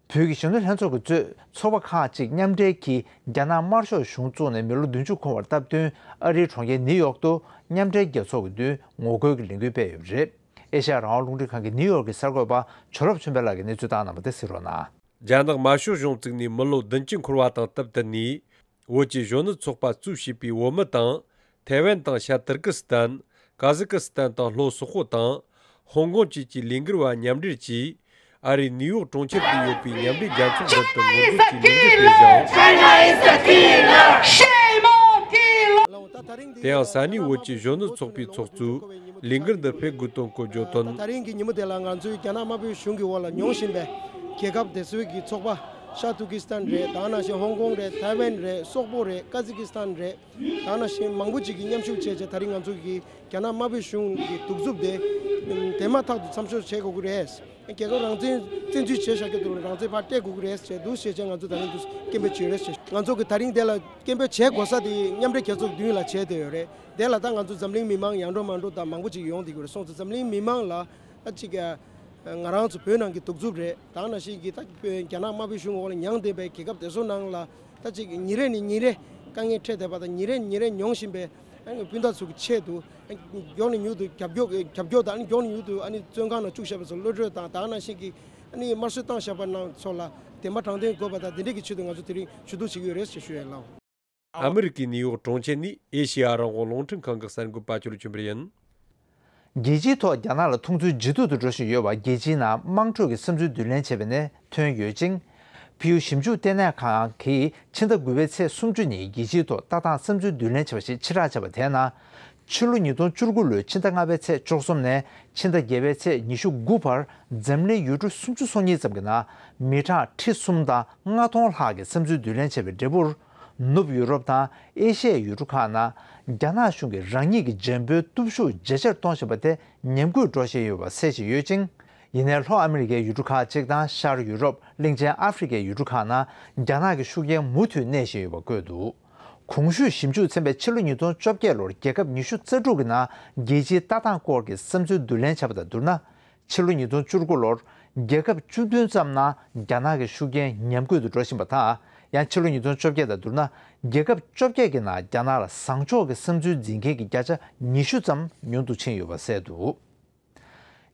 བོད་ཀྱི་གཞོན་ནུ་ལྷན་ཚོགས་ཀྱིས་གཙོས་ཚོགས་པ་ཁག་ཅིག་མཉམ་འབྲེལ་གྱིས་རྒྱ་ནག་དམར་ཤོག་གཞུང་བཙུགས་ནས་མི་ལོ་བདུན་ཅུ་འཁོར་བར་སྟབས་བསྟུན། ཨ་རིའི་གྲོང་ཁྱེར་ནིའུ་ཡོག་ཏུ་མཉམ་འབྲེལ་རྒྱལ་ཚོགས་ཀྱི་མདུན་ངོ་རྒོལ་གྱི་ལས་འགུལ་སྤེལ་ཡོད་པ་རེད། ཨེ་ཤ་ཡ་རང་དབང་རླུང་འཕྲིན་ཁང་གི་ནིའུ་ཡོག་གི་གསར་འགོད་པ་བྱ་རོབ་ཆོས་འཕེལ་ལགས་ཀྱིས་གནས་ཚུལ་བཏང་གནང་བ་དེ་གཟིགས་རོགས་གནང་། རྒྱ་ནག་དམར་ཤོག་གཞུང་བཙུགས་ནས་མི་ལོ་བདུན་ཅུ་འཁོར་བ་དང་སྟབས་བསྟུན་ནས། བོད་ཀྱི་གཞོན་ནུ་ཚོགས་པ་གཙོས་བྱས་པའི་བོད་མི་དང་། ཐའེ་ཝན་དང་ཤར་ཏུར་ཀི་སི་ཐན། ཀ་ཟི་ཀི་སི་ཐན་དང་ལྷོ་སོག་པོ་དང་། ཧོང་ཀོང་བཅས་ཀྱི་ལས་འགུལ་བ་མཉམ་འབྲེལ་གྱིས། ཨ་རིའི་ནིའུ་ཡོག་གྲོང་ཁྱེར་དུ་ཡོད་པའི་མཉམ་འབྲེལ་རྒྱལ་ཚོགས་མདུན་དུ་ངོ་རྒོལ་གྱི་ལས་འགུལ་སྤེལ་ཞིང་། དེ་ཡང་ས་གནས་བོད་ཀྱི་གཞོན་ནུ་ཚོགས་པའི་ཚོགས་གཙོས་ལས་འགུལ་འདི་སྤེལ་དགོས་དོན་སྐོར་བརྗོད་དོན། ད་རིང་གི་ཉིན་མོ་དེ་ལ་ང་ཚོའི་རྒྱ་ནག་དམར་པོའི་གཞུང་གི་འོག་ལ་མྱོང་བཞིན་པའི་རྒྱལ་ཁབ་དེ་ཚོའི་གི་ཚོགས་པ། ཤར་ཏུར་ཀི་སི་ཐན་རེད། ད་ནང་བཞིན་ཧོང་ཀོང་རེད། ཐའེ་ཝན་རེད། སོག་པོ་རེད། ཀ་ཟི་ཀི་སི་ཐན་རེད། ད་ནང་བཞིན་མང་པོ་ཅིག་གིས་མཉམ་ཞུགས་བྱས་བྱས་ད་རིང་ང་ཚོ་གི་རྒྱ་ནག་དམར་པོའི་གཞུང་གི་གདུག་རྩུབ་དེ་དེ་མ་ཐག་ཏུ་མཚམས་འཇོག་བྱེད་དགོས་ཀྱི་རེད། རྒྱལ་ཁབ་རང་བཙན་བཙན་འཛུལ་བྱས་བཞག་གི་འདུག་རང་བཙན་ཕར་སྤྲད་དགོས་ཀྱི་རེད་ཟེར་འདུག་ཟེར་བྱས་ང་ཚོ་ད་རིང་འདུག་སྐད་འབོད་བྱས་རེད་ཟེར། ང་ཚོ་གི་ད་རིང་དེ་ལ་སྐད་འབོད་བྱེད་དགོས་ས་དེ་མཉམ་འབྲེལ་རྒྱལ་ཚོགས་མདུན་ལ་བྱས་བསྡད་ཡོད་རེད། དེ་ལ་ད་ང་ཚོ་འཛམ་གླིང་མི་མང་ཡང་འགྲོ་མ་འགྲོ་དང་མང་པོ་ཅིག་ཡོང་བསྡད་ཀྱི་རེད། སོང་ཙང་འཛམ་གླིང་མི་མང་ལ་ད་ཅིག་ང་རང་ཚོ་བོད་ནང་གི་གདུག་རྩུབ་རེད། ད་ནང་བཞིན་གྱི་ད་བོད་རྒྱ་ནག་དམར་པོའི་གཞུང་འོག་ལ་མྱངས་བསྡད་པའི་རྒྱལ་ཁབ་དེ་ཚོ་ནང་ལ་ད་ཅིག་ཉིན་རེ་ནས་ཉིན་རེ་དཀའ་ངལ་འཕྲད་བསྡད་པ་དང་ཉིན་རེ་ནས་ཉིན་རེ་མྱོང་བཞིན་པའི་ཨ་ནི་སྤུན་ཟླ་ཚོ་གི་ཆེད་དུ་མགྱོགས་ནས་མྱུར་དུ་རྒྱབ་སྐྱོར་རྒྱབ་སྐྱོར་དང་ཨ་ནི་མགྱོགས་ནས་མྱུར་དུ་ཨ་ནི་བཙོན་ཁང་ནང་བཅུག་བཞག་པ་ཚོ་གློད་བཀྲོལ་དང་ད་ནང་བཞིན་གྱི་ཨ་ནི་དམར་གསོད་བཏང་བཞག་པ་རྣམས་ཚོ་ལ་བདེན་པ་དྲང་བདེན་དགོས་པ་དང་དེ་འདྲ་གི་ཆེད་དུ་ང་ཚོ་དེ་རིང་ཇུས་གཏོགས་བྱེད་ཀྱི་ཡོད་རེད་ཞེས་ཞུ་ཡས་ལགས། ཨ་མི་རི་ཀའི་ནིའུ་ཡོག་གྲོང་ཁྱེར་ནས་ཨེ་ཤེ་ཡ་རང་དབང་རླུང་འཕྲིན་ཁང་གི་གསར་འགོད་པ་ཅོ་ལི་ཆོས་འཕེལ་ཡིན། རྒྱལ་སྤྱིའི་ཐོག་རྒྱ་ནག་ལ་མཐོང་ཚུལ་ཇེ་སྡུག་ཏུ་འགྲོ་བཞིན་ཡོད་པ་རྒྱལ་སྤྱིའི་ནང་དམངས་ཁྲོད་ཀྱི་བསམ་ཚུལ་བསྡུ་ལེན་བྱས་པ་ནས་ཐོན་ཡོད་ཅིང་། ཕུལ་ཞིབ་འཇུག་ལྟེ་གནས་ཁང་གིས་ཕྱི་ཟླ་དགུ་པའི་ཚེས་སུམ་ཅུ་ཉིན་རྒྱལ་སྤྱིའི་ཐོག་ལྟ་སྟངས་བསམ་ཚུལ་བསྡུ་ལེན་བྱས་པ་ཞིག་ཕྱིར་བསྒྲགས་བྱས་པ་དེའི་ནང་། ཕྱི་ལོ་ཉིས་སྟོང་བཅུ་དགུ་ལོའི་ཕྱི་ཟླ་ལྔ་པའི་ཚེས་བཅུ་གསུམ་ནས་ཕྱི་ཟླ་བརྒྱད་པའི་ཚེས་ཉི་ཤུ་དགུ་བར་འཛམ་གླིང་ཡུལ་གྲུ་སུམ་ཅུ་སོ་གཉིས་ཙམ་གྱི་ནང་མི་གྲངས་ཁྲི་གསུམ་དང་ལྔ་སྟོང་ལྷག་གིས་བསམ་ཚུལ་བསྡུ་ལེན་བྱས་པའི་འབྲས་བུར། ནུབ་ཡུ་རོབ་དང་ཨེ་ཤི་ཡའི་ཡུལ་གྲུ་ཁག་ནང་རྒྱ་ནག་གཞུང་གིས་རང་ཉིད་ཀྱི་འཇམ་པོའི་སྟོབས་ཤུགས་ཇེ་ཆེར་གཏོང་བཞིན་པ་དེ་ཉམས་རྒུད་འགྲོ་བཞིན་ཡོད་པ་གསལ་བཞིན་ཡོད་ཅིང་། ཡིན་ནའི་ལྷོ་ཨ་མི་རི་ཀའི་ཡུལ་གྲུ་ཁག་ཅིག་དང་ཤར་ཡུ་རོབ་གླིང་ཆེན་ཨ་ཧྥེ་རི་ཀའི་ཡུལ་གྲུ་ཁག་ནང་རྒྱ་ནག་གི་ཤུགས་རྐྱེན་མུ་མཐུད་གནས་བཞིན་ཡོད་པ་བཀོད་འདུག་གོང་ཞུས་ཞིབ་འཇུག་ཚན་པས་ཕྱི་ལོ་ཉིས་སྟོང་བཅོ་བརྒྱད་ལོར་རྒྱལ་ཁབ་ཉི་ཤུ་རྩ་དྲུག་གི་ནང་རྒྱལ་སྤྱིའི་ལྟ་སྟངས་སྐོར་གྱི་བསམ་ཚུལ་བསྡུ་ལེན་བྱས་པ་དང་བསྡུར་ན། ཕྱི་ལོ་ཉིས་སྟོང་བཅུ་དགུ་ལོར་རྒྱལ་ཁབ་བཅུ་བདུན་ཙམ་ནང་རྒྱ་ནག་གི་ཤུགས་རྐྱེན་ཉམས་རྒུད་དུ་འགྲོ་བཞིན་པ་དང་། ཡང་ཕྱི་ལོ་ཉིས་སྟོང་བཅོ་བརྒྱད་དང་བསྡུར་ན། རྒྱལ་ཁབ་བཅོ་བརྒྱད་ཀྱི་ནང་རྒྱ་ནག་ལ་བཟང་ཕྱོགས་ཀྱི་བསམ་ཚུལ་འཛིན་མཁན་གྱི་བརྒྱ་ཆ་ཉི་ཤུ་ཙམ་ཉུང་དུ་ཕྱིན་ཡོད་པ་གསལ་འདུག་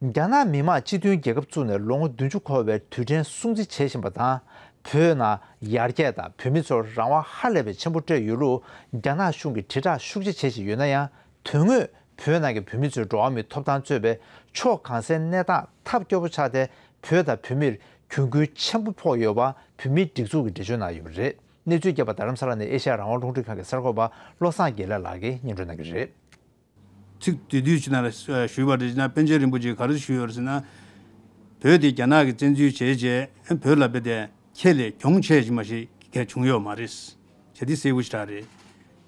རྒྱ་ནག་མི་དམངས་སྤྱི་མཐུན་རྒྱལ་ཁབ་བཙུགས་ནས་ལོ་ངོ་བདུན་ཅུ་འཁོར་བའི་དུས་དྲན་སྲུང་བརྩི་བྱེད་བཞིན་པ་དང་། བོད་ནང་ཡར་རྒྱས་དང་བོད་མི་ཚོར་རང་དབང་ཧ་ལས་པའི་ཆེན་པོ་སྤྲད་ཡོད་ལུགས་རྒྱ་ནག་གཞུང་གིས་དྲིལ་བསྒྲགས་ཤུགས་ཆེ་བྱེད་བཞིན་ཡོད་ན་ཡང་། དོན་དངོས་བོད་ནང་གི་བོད་མི་ཚོའི་འགྲོ་བ་མིའི་ཐོབ་ཐང་གཙོས་པའི་ཕྱོགས་གང་སའི་གནས་སྟངས་ཐབས་སྐྱོ་པོ་ཆགས་ཏེ། བོད་དང་བོད་མིར་གྱོང་གུན་ཆེན་པོ་ཕོག་ཡོད་པ་བོད་མིའི་སྒྲིག་འཛུགས་ཀྱིས་འགྲེལ་བརྗོད་གནང་ཡོད་པ་རེད། གནས་ཚུལ་རྒྱས་པ་རྡ་རམ་ས་ལ་ནས་ཨེ་ཤ་ཡ་རང་དབང་རླུང་འཕྲིན་ཁང་གི་གསར་འགོད་པ་བློ་བཟང་དགེ་ལེགས་ལགས་ཀྱིས་སྙན་སྒྲོན་གནང་གི་རེད། ཚིག་དེ་དུས་ཕྱི་ནང་ལ་ཞུས་པ་རེད་ན། པཎ་ཆེན་རིན་པོ་ཆེས་ག་རེ་ཞུས་ཡོད་རེད་ཟེར་ན། བོད་དེ་རྒྱ་ནག་གིས་བཙན་འཛུལ་བྱས་རྗེས་བོད་ལ་དཔེ་དེ་ཁྱེད་ལས་གྱོང་ཆེ་ཞིག་མ་ཞིག་གས་བྱུང་ཡོད་མ་རེད། བྱས་དེ་གསལ་པོ་ཞིག་རག་རེད།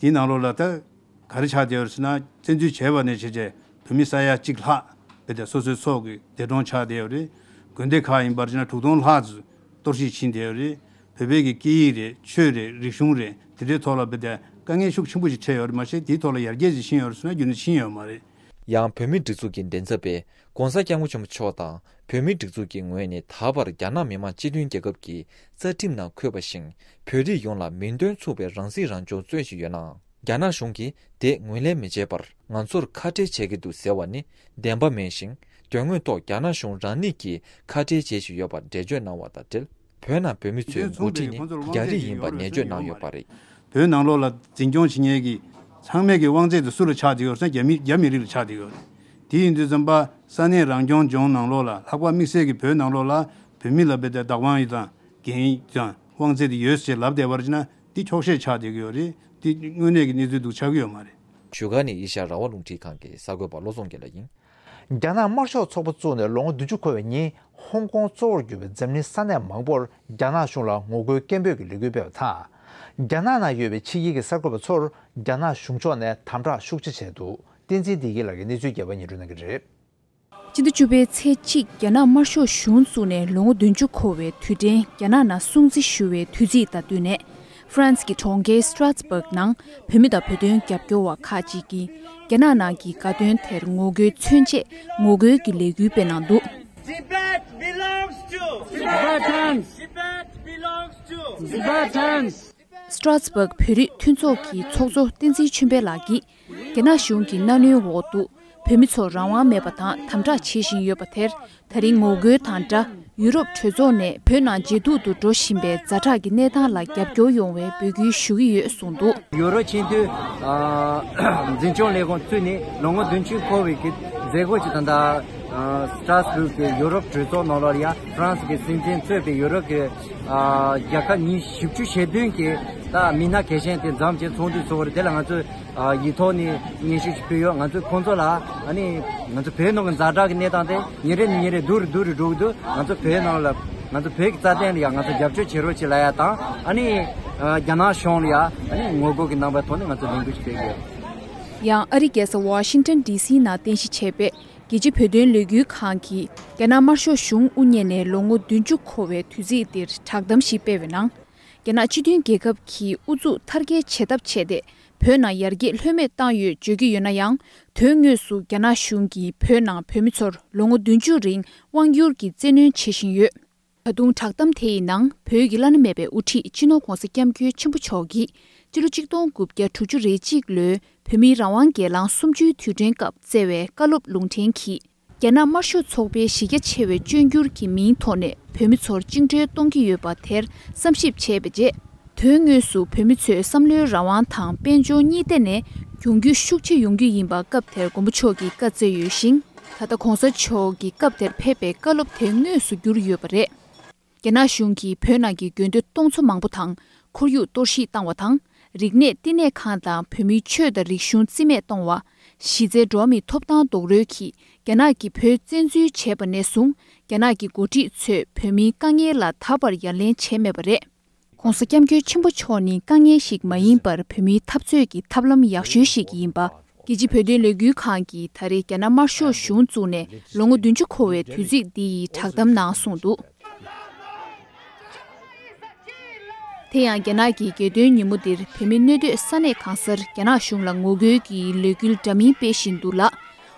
དེའི་ནང་ལོགས་ལ་ད་ག་རེ་ཆགས་བསྡད་ཡོད་རེད་ཟེར་ན། བཙན་འཛུལ་བྱས་པ་ནས་བྱས་རྗེས་བོད་མི་ས་ཡ་གཅིག་ལྷག་དཔེ་དེ་སོ་སོའི་སྲོག་གི་འདས་གྲོངས་ཆགས་བསྡད་ཡོད་རེད། དགོན་སྡེ་ཁག་ཡིན་པར་བྱས་ན་དྲུག་སྟོང་ལྷག་ཙམ་གཏོར་བཤིག་ཕྱིན་བསྡད་ཡོད་རེད། བོད་པའི་གི་སྐད་ཡིག་རེད། ཆོས་རེད། རིག་གཞུང་རེད། དེ་འདྲའི་ཐོག་ལ་དཔེ་དེ་དཀའ་ངལ་ཤུགས་ཆེན་པོ་ཞིག་འཕྲད་ཡོད་རེད། མ་གཞི་དེའི་ཐོག་ལ་ཡར་རྒྱས་ཅིག་ཕྱིན་ཡོད་རེད་ཟེར་ན་རྒྱུན་དུ་ཕྱིན་ཡོད་མ་རེད། ཡང་བོད་མིའི་སྒྲིག་འཛུགས་ཀྱི་མགྲིན་ཚབ་པས་༧གོང་ས་༧སྐྱབས་མགོན་ཆེན་པོ་མཆོག་དང་བོད་མིའི་སྒྲིག་འཛུགས་ཀྱི་ངོས་ནས་ད་བར་རྒྱ་ནག་མི་དམངས་སྤྱི་མཐུན་རྒྱལ་ཁབ་ཀྱི་རྩ་ཁྲིམས་ནང་འཁོད་པ་བཞིན་བོད་རིགས་ཡོངས་ལ་མིང་དོན་མཚུངས་པའི་རང་སྲིད་རང་སྐྱོང་རྩོད་བཞིན་ཡོད་ནའང་རྒྱ་ནག་གཞུང་གིས་དེ་ངོས་ལེན་མི་བྱེད་པར་ང་ཚོར་ཁ་བྲལ་བྱེད་ཀྱི་འདུག་ཟེར་བ་ནི་བདེན་པ་མིན་ཞིང་དོན་དངོས་ཐོག་རྒྱ་ནག་གཞུང་རང་ཉིད་ཀྱིས་ཁ་བྲལ་བྱེད་བཞིན་ཡོད་པར་འགྲེལ་བརྗོད་གནང་བ་དང་འབྲེལ། བོད་ནང་བོད་མི་ཚོའི་འགོ་ཁྲིད་ནི་རྒྱ་རིགས་ཡིན་པ་ནན་བརྗོད་གནང་ཡོད་པ་རེད། བོད་ནང་ལོགས་ལ་འཛིན་སྐྱོང་བྱེད་མཁན་གྱི་ཚང་མས་ཀྱི་དབང་ཚད་དེ་སུ་ལ་ཆགས་བསྡད་ཡོད་ཟེར་ན་རྒྱ་མི་རྒྱ་མི་རིགས་ལ་ཆགས་བསྡད་ཡོད་རེད། དེ་ཡིན་དུས་ཙམ་པ་ས་གནས་རང་སྐྱོང་ལྗོངས་ནང་ལོགས་ལ་ལྷག་པར་དམིགས་བསལ་གྱི་བོད་ནང་ལོགས་ལ་བོད་མི་ལ་བེད་དེ་བདག་དབང་ཡོད་དང་འགན་ཡོད་དང་དབང་ཚད་དེ་ཡོད་ཅེས་ལབ་བསྡད་པར་བྱས་ན་འདི་འཁྱོག་བཤད་ཆགས་བསྡད་ཀྱི་ཡོད་རེད། འདི་དངོས་གནས་ཀྱི་གནས་ཚུལ་འདུག་ཆགས་ཀྱི་ཡོད་མ་རེད། བཞུགས་སྒར་ནས་ཨེ་ཤ་ཡ་རང་དབང་རླུང་འཕྲིན་ཁང་གི་གསར་འགོད་པ་བློ་བཟང་དགེ་ལགས་ཡིན། རྒྱ་ནག་དམར་ཤོག་ཚོགས་པ་བཙུགས་ནས་ལོ་ངོ་བདུན་ཅུ་འཁོར་བའི་ཉིན་ཧོང་ཀོང་གཙོ་བོར་གྱུར་པའི་འཛམ་གླིང་ས་གནས་མང་པོར་རྒྱ་ནག་གཞུང་ལ་ངོ་རྒོལ་སྐད་འབོད་ཀྱི་ལས་འགུལ་སྤེལ་བ་དང་། རྒྱ་ནག་ནང་ཡོད་པའི་ཕྱི་རྒྱལ་གྱི་གསར་འགོད་པ་ཚོར་རྒྱ་ནག་གཞུང་ཕྱོགས་ནས་དམ་དྲག་ཤུགས་ཆེ་བྱས་འདུག་བསྟན་འཛིན་བདེ་སྐྱིད་ལགས་ཀྱིས་གནས་ཚུལ་རྒྱས་པ་སྙན་སྒྲོན་གནང་གི་རེད། སྤྱི་ཟླ་བཅུ་པའི་ཚེས་གཅིག་རྒྱ་ནག་དམར་ཤོག་གཞུང་བཙུགས་ནས་ལོ་ངོ་བདུན་ཅུ་འཁོར་བའི་དུས་དྲན་རྒྱ་ནག་ནང་སྲུང་བརྩི་ཞུ་བའི་དུས་ཚིགས་དང་བསྟུན་ནས། ཧྥ་རན་སི་གི་གྲོང་ཁྱེར་སི་ཏྲཱ་སི་བྷག་ནང་བོད་མི་དང་བོད་དོན་རྒྱབ་སྐྱོར་བ་ཁག་ཅིག་གིས་རྒྱ་ནག་ནང་གི་དགའ་སྟོན་དེར་ངོ་རྒོལ་མཚོན་ཆེད་ངོ་རྒོལ་གྱི་ལས་འགུལ་སྤེལ་གནང་འདུག Tibet belongs to Tibetans. Tibet belongs to Tibetans. སི་ཏྲཱ་སི་བྷག་བོད་རིགས་མཐུན་ཚོགས་ཀྱི་ཚོགས་གཙོ་བསྟན་འཛིན་ཆོས་འཕེལ་ལགས་ཀྱིས། རྒྱ་ནག་གཞུང་གི་མནའ་གནོན་འོག་ཏུ་བོད་མི་ཚོར་རང་དབང་མེད་པ་དང་དམ་དྲག་བྱེད་བཞིན་ཡོད་པ་དེར། ད་རིང་ངོ་རྒོལ་དང་སྦྲགས་ཡུ་རོབ་གྲོས་ཚོགས་ནས་བོད་ནང་ཇེ་སྡུག་ཏུ་འགྲོ་བཞིན་པའི་ཛ་དྲག་གི་གནས་སྟངས་ལ་རྒྱབ་སྐྱོར་ཡོང་བའི་འབོད་སྐུལ་ཞུ་གི་ཡོད་གསུངས་འདུག་ཡུ་རོབ་སྤྱི་མཐུན་འཛིན་སྐྱོང་ལས་ཁུངས་བཙུགས་ནས་ལོ་ངོ་བདུན་ཅུ་འཁོར་བའི་གི་མཛད་སྒོ་ཅིག་ད་ལྟ་སི་ཏྲཱ་སི་བྷག་གི་ཡུ་རོབ་གྲོས་ཚོགས་ནང་ལོགས་ལ་ཡ་ཧྥ་རན་སི་གི་སྲིད་འཛིན་གཙོས་པའི་ཡུ་རོབ་ཀྱི་རྒྱལ་ཁབ་ཉི་ཤུ་བཞི་བཅུ་ཞེ་བདུན་གྱི་ད་མི་སྣ་གལ་ཆེན་དེ་འཛོམས་བྱས་ཚོགས་འདུ་ཚོགས་པ་རེད། དེ་ལ་ང་ཚོས་ཡིག་ཐོག་ནས་སྙན་ཞུ་ཞིག་ཕུལ་ཡོད། ང་ཚོས་ཁོང་ཚོ་ལ་ཨ་ནི་ང་ཚོ་བོད་ནང་གི་ཛ་དྲག་གི་གནས་སྟངས་དེ་ཉིན་རེ་ནས་ཉིན་རེ་སྡུག་རུ་སྡུག་རུ་འགྲོ་གི་འདུག་ང་ཚོ་བོད་ནང་ལ་ང་ཚོ་བོད་ཀྱི་རྩ་དོན་ལ་ཡང་ང་ཚོ་རྒྱབ་སྐྱོར་བྱེད་རོགས་བྱེད་ལབ་ཡ་དང་ཨ་ནི་རྒྱ་ནག་གཞུང་ལ་ཡང་ཨ་ནི་ངོ་རྒོལ་གྱི་རྣམ་པའི་ཐོག་ནས་ང་ཚོ་ལས་འགུལ་ཞིག་སྤེལ་གི་ཡོད། ཡང་ཨ་རིའི་རྒྱལ་ས་ཝ་ཤིང་ཊོན་ཌི་སི་ནང་རྟེན་གཞི་བྱས་པའི་རྒྱལ་སྤྱིའི་བོད་དོན་ལས་འགུལ་ཁང་གིས་རྒྱ་ནག་དམར་ཤོག་གཞུང་དབུ་བརྙེས་ནས་ལོ་ངོ་བདུན་ཅུ་འཁོར་བའི་དུས་ཚིགས་འདིར་བསྒྲགས་གཏམ་ཞིག་སྤེལ་བའི་ནང་། རྒྱ་ནག་སྤྱི་མཐུན་རྒྱལ་ཁབ་ཀྱིས་ཨུ་ཚུགས་མཐར་སྐྱེལ་བྱེད་ཐབས་བྱས་ཏེ་བོད་ནང་ཡར་རྒྱས་ལྷོད་མེད་བཏང་ཡོད་བརྗོད་ཀྱི་ཡོད་ན་ཡང་། དོན་དངོས་སུ་རྒྱ་ནག་གཞུང་གིས་བོད་ནང་བོད་མི་ཚོར་ལོ་ངོ་བདུན་ཅུ་རིང་དབང་སྒྱུར་གྱི་བཙན་གནོན་བྱེད་བཞིན་ཡོད། ད་དུང་བསྒྲགས་གཏམ་དེ་ཡི་ནང་བོད་ཀྱི་བླ་ན་མེད་པའི་དབུ་ཁྲིད་སྤྱི་ནོར་༧གོང་ས་༧སྐྱབས་མགོན་ཆེན་པོ་མཆོག་གིས་སྤྱི་ལོ་གཅིག་སྟོང་དགུ་བརྒྱ་དྲུག་ཅུ་རེ་གཅིག་ལོའི་བོད་མིའི་རང་དབང་སྒེར་ལངས་གསུམ་བཅུའི་དུས་དྲན་སྐབས་བསྩལ་བའི་བཀའ་སློབ་ལུང་འདྲེན་གྱིས། རྒྱ་ནག་དམར་ཤོག་ཚོགས་པའི་གཞི་རྒྱ་ཆེ་བའི་སྐྱོན་འགྱུར་གྱི་མིང་ཐོག་ནས་བོད་མི་ཚོར་བཅིངས་འགྲོལ་གཏོང་གི་ཡོད་པ་དེར་བསམ་ཞིབ་བྱས་པའི་རྗེས། དོན་དངོས་སུ་བོད་མི་ཚོའི་བསམ་བློའི་རང་དབང་དང་དཔལ་འབྱོར་གཉིས་ཐད་ནས་གྱོང་གུད་ཤུགས་ཆེ་ཡོང་རྒྱུ་ཡིན་པ་སྐབས་དེར་མགོན་པོ་མཆོག་གིས་བཀའ་སྩལ་ཡོད་ཞིང་། ད་ལྟ་གོང་ས་མཆོག་གིས་སྐབས་དེར་ཕེབས་པའི་བཀའ་སློབ་དེ་དངོས་སུ་གྱུར་ཡོད་པ་རེད། རྒྱ་ནག་གཞུང་གིས་བོད་ནང་གི་དགོན་སྡེ་སྟོང་ཚོ་མང་པོ་དང་ཁོར་ཡུག་གཏོར་བཤིག་བཏང་བ་དང་། རིག་གནས་བསྟི་གནས་ཁང་དང་བོད་མིའི་ཆོས་དང་རིག་གཞུང་རྩིས་མེད་གཏོང་བ། གཞི་རྩའི་འགྲོ་བ་མིའི་ཐོབ་ཐང་རྡོག་རོལ་གྱིས་རྒྱ་ནག་གིས་བོད་བཙན་འཛུལ་བྱས་པ་ནས་བཟུང་རྒྱ་ནག་གི་འགོ་ཁྲིད་ཚོས་བོད་མིའི་དཀའ་ངལ་ལ་ད་བར་ཡ་ལན་བྱས་མེད་པ་རེད། ྋགོང་ས་ྋསྐྱབས་མགོན་ཆེན་པོ་མཆོག་ནི་དཀའ་ངལ་ཞིག་མ་ཡིན་པར་བོད་མིའི་འཐབ་རྩོད་ཀྱི་ཐབས་ལམ་ཡག་ཤོས་ཤིག་ཡིན་པ། རྒྱལ་སྤྱིའི་བོད་དོན་ལས་འགུལ་ཁང་གིས་ད་རེས་རྒྱ་ནག་དམར་ཤོག་གཞུང་བཙུགས་ནས་ལོ་ངོ་བདུན་ཅུ་འཁོར་བའི་དུས་ཚིགས་འདི་ཡི་བསྒྲགས་གཏམ་ནང་གསུངས་འདུག་དེ་ཡང་རྒྱ་ནག་གི་རྒྱལ་སྟོན་ཉིན་མོ་འདིར་བོད་མི་གནས་སྡོད་ས་གནས་གང་སར་རྒྱ་ནག་གཞུང་ལ་ངོ་རྒོལ་གྱི་ལས་འགུལ་འདྲ་མིན་སྤེལ་བཞིན་འདུག་ལ།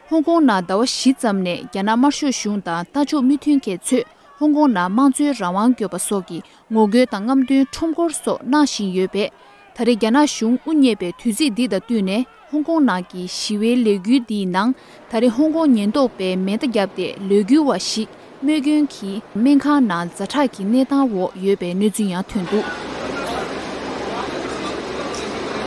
ཧོང་ཀོང་ནང་ཟླ་བ་བཞི་ཙམ་ནས་རྒྱ་ནག་དམར་ཤོག་གཞུང་དང་ལྟ་ཕྱོགས་མི་མཐུན་མཁན་ཚོས་ཧོང་ཀོང་ནང་དམངས་གཙོའི་རང་དབང་དགོས་པ་སོགས་ཀྱི་ངོ་རྒོལ་དང་རྔམ་སྟོན་ཁྲོམ་སྐོར་སོགས་གནང་བཞིན་ཡོད་པས། ད་རེས་རྒྱ་ནག་གཞུང་དབུ་བརྙེས་པའི་དུས་ཚིགས་འདི་དང་བསྟུན་ནས་ཧོང་ཀོང་ནང་གི་ཞི་བའི་ལས་འགུལ་འདིའི་ནང་ད་རེས་ཧོང་ཀོང་ཉེན་རྟོག་པས་མེ་མདའ་བརྒྱབ་སྟེ་ལས་འགུལ་བ་ཞིག་རྨས་སྐྱོན་གྱིས་སྨན་ཁང་ནང་ཛ་དྲག་གི་གནས་སྟངས་འོག་ཡོད་པའི་གནས་ཚུལ་ཡང་ཐོན་འདུག་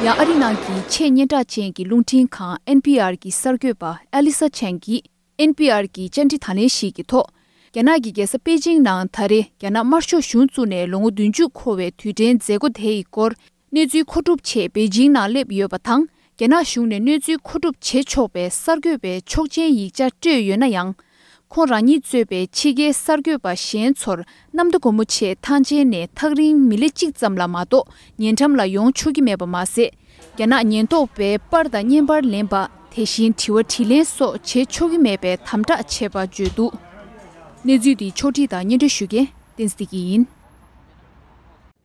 ཡང་ཨ་རི་ནང་གི་ཆེས་སྙན་གྲགས་ཅན་གྱི་རླུང་འཕྲིན་ཁང་ཨེན་པི་ཨར་གྱི་གསར་འགོད་པ་ཨ་ལི་ས་ཆན་གྱིས། ཨེན་པི་ཨར་གྱི་བཅར་འདྲི་དང་ལེན་ཞིག་གི་ཐོག་རྒྱ་ནག་གི་རྒྱལ་ས་པེ་ཅིང་ནང་ད་རེས་རྒྱ་ནག་དམར་ཤོག་གཞུང་བཙུགས་ནས་ལོ་ངོ་བདུན་ཅུ་འཁོར་བའི་དུས་དྲན་མཛད་སྒོ་དེ་ཡི་སྐོར་གནས་ཚུལ་མཁོ་སྒྲུབ་ཆེད་པེ་ཅིང་ནང་སླེབས་ཡོད་པ་དང་། རྒྱ་ནག་གཞུང་ནས་གནས་ཚུལ་མཁོ་སྒྲུབ་བྱེད་ཆོག་པའི་གསར་འགོད་པའི་ཆོག་མཆན་ཡིག་ཆ་སྤྲོད་ཡོད་ན་ཡང་། ཁོང་རང་ཉིད་གཙོས་པའི་ཕྱི་རྒྱལ་གསར་འགོད་པ་གཞན་ཚོར་གནམ་མདའ་སྒོ་མོ་ཆེའི་ཐང་ཆེན་ནས་ཐག་རིང་མི་ལེ་གཅིག་ཙམ་ལ་མ་གཏོགས་ཉེ་འགྲམ་ལ་ཡོང་ཆོག་གི་མེད་པ་མ་ཟད། རྒྱ་ནག་ཉེན་རྟོག་པས་པར་དང་བརྙན་པར་ལེན་པ། དེ་བཞིན་དྲི་བ་དྲིས་ལན་སོགས་བྱེད་ཆོག་གི་མེད་པའི་དམ་དྲག་བྱས་པ་བརྗོད་འདུག་གནས་ཚུལ་འདི་ཕྱོགས་སྒྲིག་དང་སྙན་སྒྲོན་ཞུ་མཁན་བསྟན་འཛིན་བདེ་སྐྱིད་ཡིན།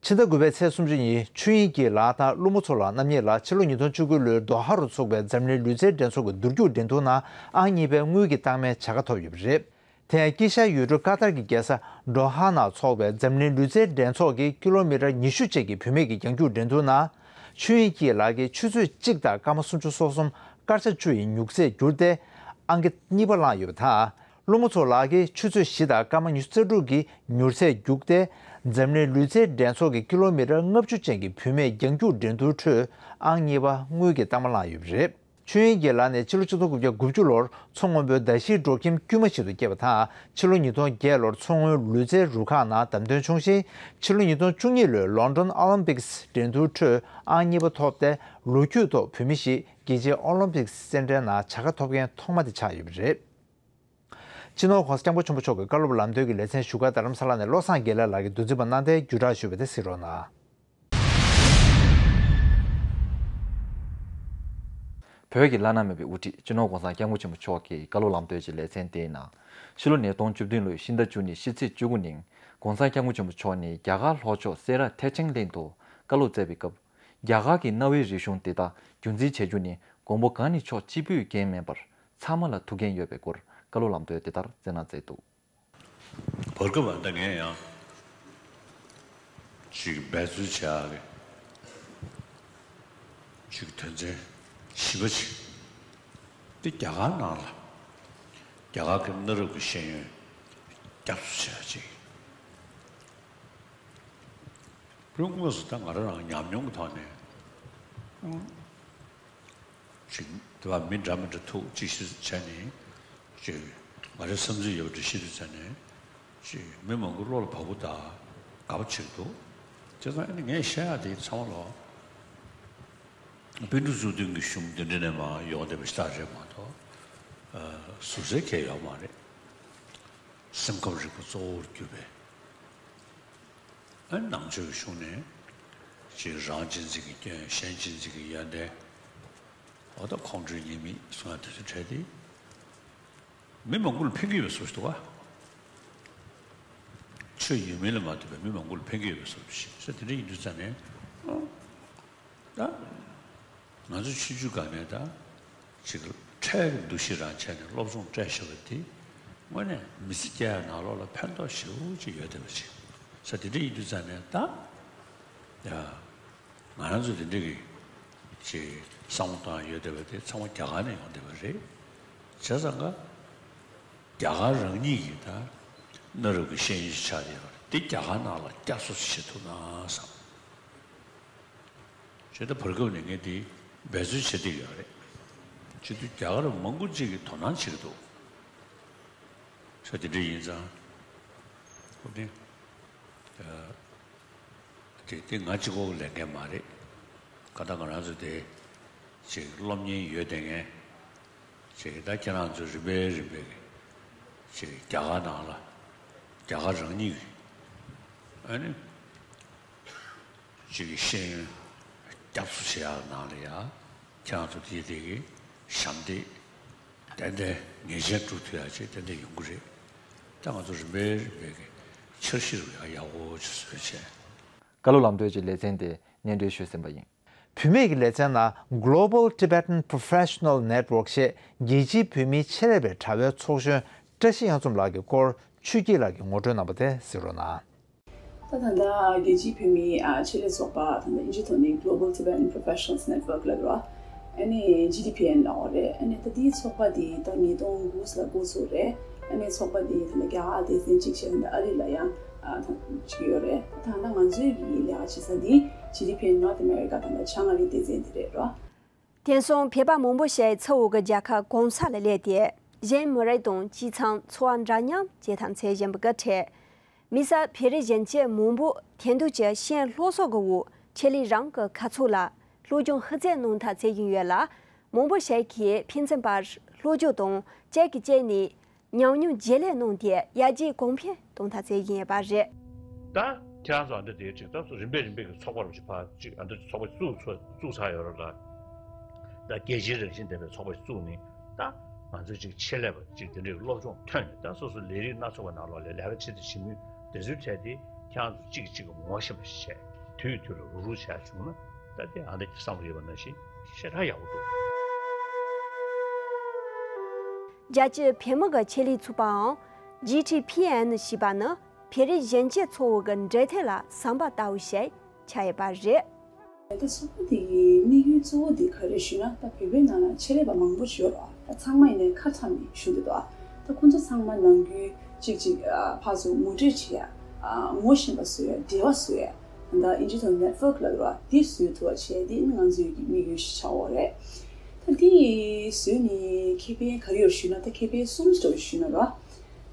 ཕྱི་ཟླ་དགུ་པའི་ཚེས་སུམ་ཅུ་ཉིན་ཆོས་དབྱིངས་སྐྱིད་ལགས་དང་ཀླུ་མོ་མཚོ་ལགས་རྣམ་གཉིས་ལ་ཕྱི་ལོ་ཉིས་སྟོང་བཅུ་དགུ་ལོའི་དོ་ཧ་རུ་འཚོགས་པའི་འཛམ་གླིང་ལུས་རྩལ་འགྲན་ཚོགས་ཀྱི་མདོ་རྒྱུགས་འགྲན་བསྡུར་ནང་ཨང་གཉིས་པའི་དངུལ་གྱི་རྟགས་མའི་བྱ་དགའ་ཐོབ་ཡོད་པ་རེད། དེ་ཡང་དཀྱིལ་ཤར་ཡུལ་གྲུ་ཀ་ཏར་གྱི་རྒྱལ་ས་དོ་ཧ་ནང་འཚོགས་པའི་འཛམ་གླིང་ལུས་རྩལ་འགྲན་ཚོགས་ཀྱི་ཀི་ལོ་མི་ཊར་ཉི་ཤུ་ཅན་གྱི་བུད་མེད་ཀྱི་རྒྱང་རྒྱུག་འགྲན་བསྡུར་ནང་། ཆོས་དབྱིངས་སྐྱིད་ལགས་ཀྱིས་ཆུ་ཚོད་གཅིག་དང་སྐར་མ་སུམ་ཅུ་སོ་གསུམ་སྐར་ཆ་བཅུ་ཡི་མྱུར་ཚད་བསྒྱུར་ཏེ་ཨང་ཀི་གཉིས་པ་བླངས་ཡོད་པ་དང་། ཀླུ་མོ་མཚོ་ལགས་ཀྱིས་ཆུ་ཚོད་བཞི་དང་སྐར་མ་ཉི་ཤུ་རྩ་དྲུག་གི་མྱུར་ཚད་བརྒྱུད་དེ། འཛམ་གླིང་ལུས་རྩལ་འགྲན་ཚོགས་ཀྱི་ཀི་ལོ་མི་ཊར་ལྔ་བཅུ་ཅན་གྱི་བུད་མེད་རྒྱང་རྒྱུག་འགྲན་བསྡུར་ཁྲོད་ཨང་གཉིས་པ་དངུལ་གྱི་རྟགས་མ་བླངས་ཡོད་པ་རེད། ཆོས་དབྱིངས་སྐྱིད་ལགས་ནི་ཕྱི་ལོ་ཆིག་སྟོང་དགུ་བརྒྱ་དགུ་བཅུ་ལོར་མཚོ་སྔོན་པོའི་ཟླ་བཞིའི་འབྲོག་ཁྱིམ་དཀྱུས་མ་ཞིག་ཏུ་སྐྱེས་པ་དང་། ཕྱི་ལོ་ཉིས་སྟོང་བརྒྱད་ལོར་མཚོ་སྔོན་ལུས་རྩལ་རུ་ཁག་ནང་བདམས་ཐོན་བྱུང་ཞིང་། ཕྱི་ལོ་ཉིས་སྟོང་བཅུ་གཉིས་ལོའི་ལོན་ཌོན་ཨོ་ལིམ་པིག་སི་འགྲན་བསྡུར་ཁྲོད་ཨང་གཉིས་པ་ཐོབ་སྟེ། ལོ་རྒྱུས་ཐོག་བུད་མེད་ཞིག་རྒྱལ་སྤྱིའི་ཨོ་ལིམ་པིག་སི་རྩེད་འགྲན་ནང་བྱ་དགའ་ཐོབ་མཁན་ཐོག་མ་དེ་ཆགས་ཡོད་པ་རེད། སྤྱི་ནོར་༧གོང་ས་༧སྐྱབས་མགོན་ཆེན་པོ་མཆོག་གི་བཀའ་སློབ་ལམ་སྟོན་གྱི་ལེ་ཚན་བཞུགས་སྒར་རྡ་རམ་ས་ལ་ནས་བློ་བཟང་དགེ་ལེགས་ལགས་ཀྱིས་བསྡུ་རྩིས་པ་གནང་སྟེ་བརྒྱུད་བསྒྲགས་ཞུས་པ་དེ་གཟིགས་རོགས་གནང་། བོད་ཀྱི་བླ་ན་མེད་པའི་དབུ་ཁྲིད་སྤྱི་ནོར་༧གོང་ས་༧སྐྱབས་མགོན་ཆེན་པོ་མཆོག་གི་བཀའ་སློབ་ལམ་སྟོན་གྱི་ལེ་ཚན་དེའི་ནང་། ཕྱི་ལོ་ཉིས་སྟོང་བཅུ་བདུན་ལོའི་ཕྱི་ཟླ་བཅུ་གཉིས་ཕྱི་ཚེས་བཅུ་དགུ་ཉིན་༧གོང་ས་༧སྐྱབས་མགོན་ཆེན་པོ་མཆོག་ནས་རྒྱ་གར་ལྷོ་ཕྱོགས་སེ་ར་ཐེག་ཆེན་གླིང་དུ་བཀའ་སློབ་སྩལ་བའི་སྐབས། རྒྱ་གར་གྱི་གནའ་བོའི་རིག་གཞུང་དེ་དག་རྒྱུན་འཛིན་བྱེད་རྒྱུ་ནི་མགོན་པོ་གང་ཉིད་མཆོག་གཅིག་པུས་འགན་མིན་པར་ཚང་མ་ལ་ཐུགས་འགན་ཡོད་པའི་སྐོར་བཀའ་སློབ་ལམ་སྟོན་དེ་ལྟར་སྩལ་གནང་མཛད་འདུག། བར་སྐབས་ཨ་ད་ངས་ཡང་ཅིག་འབད་རྩོལ་བྱ་ཡག་གི་ཅིག་དོན་ཚན་བཞི་པ་ཅིག་འདི་རྒྱ་གར་ནང་ལ་རྒྱ་གར་གྱི་གནའ་རབས་ཀྱི་ཤེས་ཡོན་སྐྱབས་སུ་བྱ་ཡག་ཅིག། དཔོན་དངོས་སུ་ད་ང་རང་རང་ཉམས་མྱོང་གི་ཐོག་ནས་ཅིག་དེ་བ་མི་འདྲ་མི་འདྲ་ཐུག་ཅིག་ཤི་བྱས་ནས་ཅིག་ང་རའི་བསམ་ཚུལ་ཡོད་པ་འདྲ་ཤི་དུས་ཙ་ནས་ཅིག་མི་མང་པོ་བློ་ལ་བབ་པོ་དང་དགའ་པོ་ཅིག་འདུག། དེ་ཙང་ཨ་ནི་ངས་བཤད་ཡག་དེ་ཚང་མ་ལོ་པཎ་གྲུབ་གཙུག་བདུན་གྱི་གཞུང་འདི་འདྲ་ནས་མ་ཡོང་བསྡད་པ་ཞིག་ད་རེད་མ་གཏོགས་ཟུར་ཟའི་གལ་ཡོད་མ་རེད། སེམས་ཁམས་རིག་པ་གཙོ་བོར་གྱུར་པའི། ཨ་ནང་ཆོས་ཀྱི་གཞུང་ནས་ཅིག་རང་གཅེས་འཛིན་གྱི་སྐྱོན་གཞན་གཅེས་འཛིན་གྱི་ཡོན་ཏན་འོ་ད་ཁོང་ཁྲོའི་ཉེས་དམིགས་གསུང་ཡ་དེ་ཚོ་འཕྲད་དེ་མི་མང་པོ་ལ་ཕན་གྱི་ཡོད་པའི་བཟོ་ཞིག་འདུག་ག། ཆོས་ཡོད་མིན་ལ་མ་ལྟོས་པའི་མི་མང་པོ་ལ་ཕན་གྱི་ཡོད་པའི་བཟོ་ཞིག་ཟེར་དེ་འདྲ་ཡིན་དུས་ཙ་ནས་ཨ། ད་ང་ཚོ་ཆུང་ཆུང་སྒང་ནས་ད་ཅིག་ཁྲལ་གྱི་འདུ་ཤེས་རང་བྱས་ནས་སློབ་སྦྱོང་སྤྲད་བཞག་པ་དེ་དངོས་གནས་མི་ཚེ་སྐྱེལ་ཡག་ནང་ལོགས་ལ་ཕན་ཐོགས་ཞེ་པོ་ཅིག་ཡོད་བསྡད་པ་ཅིག་ས་དེ་འདྲ་ཡིན་དུས་ཙང་ནས་ད་ཡ་ང་རང་ཚོ་དེ་འདྲ་གི་ཅིག་བསམ་བློ་བཏང་ཡོད་བསྡད་པ་དེ་ཚང་མ་རྒྱ་གར་ནས་ཡོང་བསྡད་པ་རེད། བྱས་ཙང་ཀ་རྒྱ་གར་རང་ཉིད་ཀྱི་ད་གནའ་རབས་ཀྱི་ཤེས་ཡོན་ཞིག་ཆགས་བསྡད་ཡོད་རེད། དེ་རྒྱ་གར་ནང་ལ་བསྐྱར་གསོ་ཞིག་བྱེད་ཐུབ་ན་བསམ། བྱས་ད་བར་སྐབས་ནས་ངས་དེ་འབད་རྩོལ་བྱེད་བསྡད་ཡོད་རེད། བྱེད་དུས་རྒྱ་གར་མང་པོ་ཅིག་གིས་དོ་སྣང་བྱེད་ཀྱི་འདུག་ས་དེ་འདྲ་ཡིན་ཙང་། ཧོ་ནི། དེ་དེ་ང་གཅིག་པོ་ལས་འགན་མ་རེད། ག་ད་ང་རང་ཚོ་དེ་ཅིག་སློབ་གཉེར་ཡོད་བསྡད་མཁན་ཅིག་ད་ཁྱེད་རང་ཚོ་རིམ་པས་རིམ་པས་ཀྱི་ཅིག་རྒྱ་གར་ནང་ལ་རྒྱ་གར་རང་ཉིད་ཀྱི་ཨ་ནི། གཅིག་གི་ཤེས་ཡོན་སྐྱབས་གསོ་བྱེད་ཡག་ནང་ལ་ཡ་ཁྱེད་རང་ཚོ་དེ་དེ་གི་ཞབས་འདེགས་ཏན་ཏན་ངེས་ཅན་སྒྲུབ་ཐུབ་ཡག་ཅིག་ཏན་ཏན་ཡོང་གི་རེད། ད་ང་ཚོ་རིམ་པས་རིམ་པས་ཀྱི་འཆར་གཞི་རུ་ཡག་ཡག་པོ་ཅིག་བཟོས་བྱས། བཀའ་སློབ་ལམ་སྟོན་གྱི་ལེ་ཚན་དེ་སྙན་སྒྲོན་ཞུས་ཟིན་པ་ཡིན། བུད་མེད་ཀྱི་ལེ་ཚན་ནང་Global Tibetan Professional Network ཞེས་རྒྱལ་སྤྱིའི་བུད་མེད་ཆེད་ལས་པའི་དྲ་བའི་ཚོགས་གཞོན་བཀྲ་ཤིས་གཡང་འཛོམས་ལགས་ཀྱི་སྐོར་ཆོས་སྐྱིད་ལགས་ཀྱིས་ངོ་སྤྲོད་གནང་བ་དེ་གཟིགས་རོགས་གནང་། ད་ད་ལྟ་རྒྱལ་སྤྱིའི་བུད་མེད་ཨ་ཆེད་ལས་ཚོགས་པ་ད་ལྟ་ཨིན་ཇིའི་ཐོག་ནས་Global Tibetan Professionals Network ལབ་རེད་བ། ཨ་ནི་G T P N ལབ་ཡོད་རེད། ཨ་ནི་ད་དེའི་ཚོགས་པ་དེ་ད་ཉིས་སྟོང་དགུ་ལ་འགོ་ཚུགས་རེད། ཨ་ནི་ཚོགས་པ་དེ་ད་ལྟ་རྒྱ་གར་སྡེ་ཚན་གཅིག་བྱས་ད་ལྟ་ཨ་རི་ལ་ཡང་ཨ་ད་གཅིག་ཡོད་རེད། ད་ད་ལྟ་ང་ཚོའི་གི་ལས་ཀ་བྱེད་ས་དེ་G T P N North America ད་ལྟ་བྱང་ཨ་རིའི་སྡེ་ཚན་དེ་རེད་རོ། དེང་སང་བོད་པ་མང་པོ་ཞིག་ཚ་འུར་གྱི་རྒྱལ་ཁབ་གོང་ས་ལ་སླེབས་ཏེ། གཞན་མི་རིགས་དང་སྤྱི་ཚང་འཚོ་བ་འདྲ་མཉམ་བྱེད་ཐབས་འཚོལ་བཞིན་པ་གི་ཁྲོད། མི་སེར་བོད་རིགས་གཞོན་སྐྱེས་མང་པོ་དེང་དུས་ཀྱི་ཤེས་ཡོན་སློབ་གསོ་གི་འོག་ཆེད་ལས་རང་གི་ཁ་ཕྱོགས་ལ་སློབ་སྦྱོང་ཤུགས་ཚད་གནང་ཐབས་འཚོལ་བཞིན་ཡོད་ལ། མང་པོ་ཞིག་གིས་ཕན་ཚུན་བར་སློབ་སྦྱོང་དང་གཅིག་གིས་གཅིག་ནས་ཉམས་མྱོང་བརྗེ་ལེན་གནང་སྟེ་ཡར་རྒྱས་གོང་འཕེལ་གཏོང་ཐབས་འཚོལ་བཞིན་ཡོད་པ་རེད། ད་ཁྱེད་རང་ཚོ་ཨ་འདྲ་དེ་ཅིག་ད་རིམ་པས་རིམ་པས་ཀྱི་ཚོགས་པ་རུ་ཞིག་ཕར་ཅིག་ཨ་འདྲ་ཚོགས་པ་བཙུགས་ཚོ་བཙུགས་ཚར་ཡོད་རེད་ལ། ད་རྒྱལ་སྤྱིའི་རང་བཞིན་ལྡན་པའི་ཚོགས་པ་ཞིག་བཙུགས་ནས་ད་ང་ཚོས་ཅིག་ཆེད་ལས་པ་ཅིག་དེ་འདྲའི་སློབ་སྦྱོང་ཐོན་ནས་ད་སོ་སོ་ལས་རིགས་སྣ་ཚོགས་པའི་ནང་ལོགས་ལ་ལས་ཀ་བྱེད་དུ་ཞིག་མུས་དེ་ཚོའི་གྲས་དེ་ཁྱེད་རང་ཚོ་གཅིག་གིས་གཅིག་གི་ངོ་ཤེས་པ་ཞིག་བྱས། དུས་དུས་ལ་རུག་རུག་བྱས་བྱུང་ན་ད་དེ་ཨ་འདྲ་ཅིག་བསམ་བློ་ཡོད་པ་ནང་བཞིན་ཞེ་དྲག་ཡག་པོ་འདུག་རྒྱལ་སྤྱིའི་བོད་མི་གི་ཆེད་ལས་ཚོགས་པའམ་ཇི་ཊི་ཕི་ཨེན་ཞེས་པ་ནི་བོད་རིགས་གཞོན་སྐྱེས་ཚོ་བོ་གི་འབྲེལ་མཐུད་ལ་ཟམ་པ་ལྟ་བུ་ཞིག་ཆགས་ཡོད་པ་རེད། ད་ཚོགས་པ་དེ་གི་དམིགས་ཡུལ་གཙོ་བོ་དེ་ག་རེ་ཞུས་ན། ད་བོད་པའི་ནང་ལ་ཆེད་ལས་པ་མང་པོ་ཞིག་ཡོད་རེད་བ། ད་ཚང་མ་ཡིན་ནའི་ཁ་ཚང་ནས་ཞུ་གི་འདུག་ད་ཁོང་ཚོ་ཚང་མ་ནང་ཁུལ་གཅིག་གཅིག་ཨ་ཕར་ཚུར་ངོ་སྤྲོད་བྱེད་ཡ། ཨ་ངོ་ཤེས་པ་བཟོ་ཡ། འབྲེལ་བ་བཟོ་ཡ། ད་ལྟ་ཨིན་ཇི་ཐོག་ནེཊ་ཝརཀ་ལབ་རེད་བ། འདི་བཟོ་ཐུབ་པ་བྱས་ཏེ་ང་ཚོའི་གི་དམིགས་ཡུལ་ཞིག་ཆགས་ཡོད་རེད། ད་འདི་བཟོས་ནས་ཁེ་ཕན་ག་རེ་ཡོད་ཞུས་ན། ད་ཁེ་ཕན་གསུམ་ཞིག་འདུག་ཞུས་ན་རེད་བ།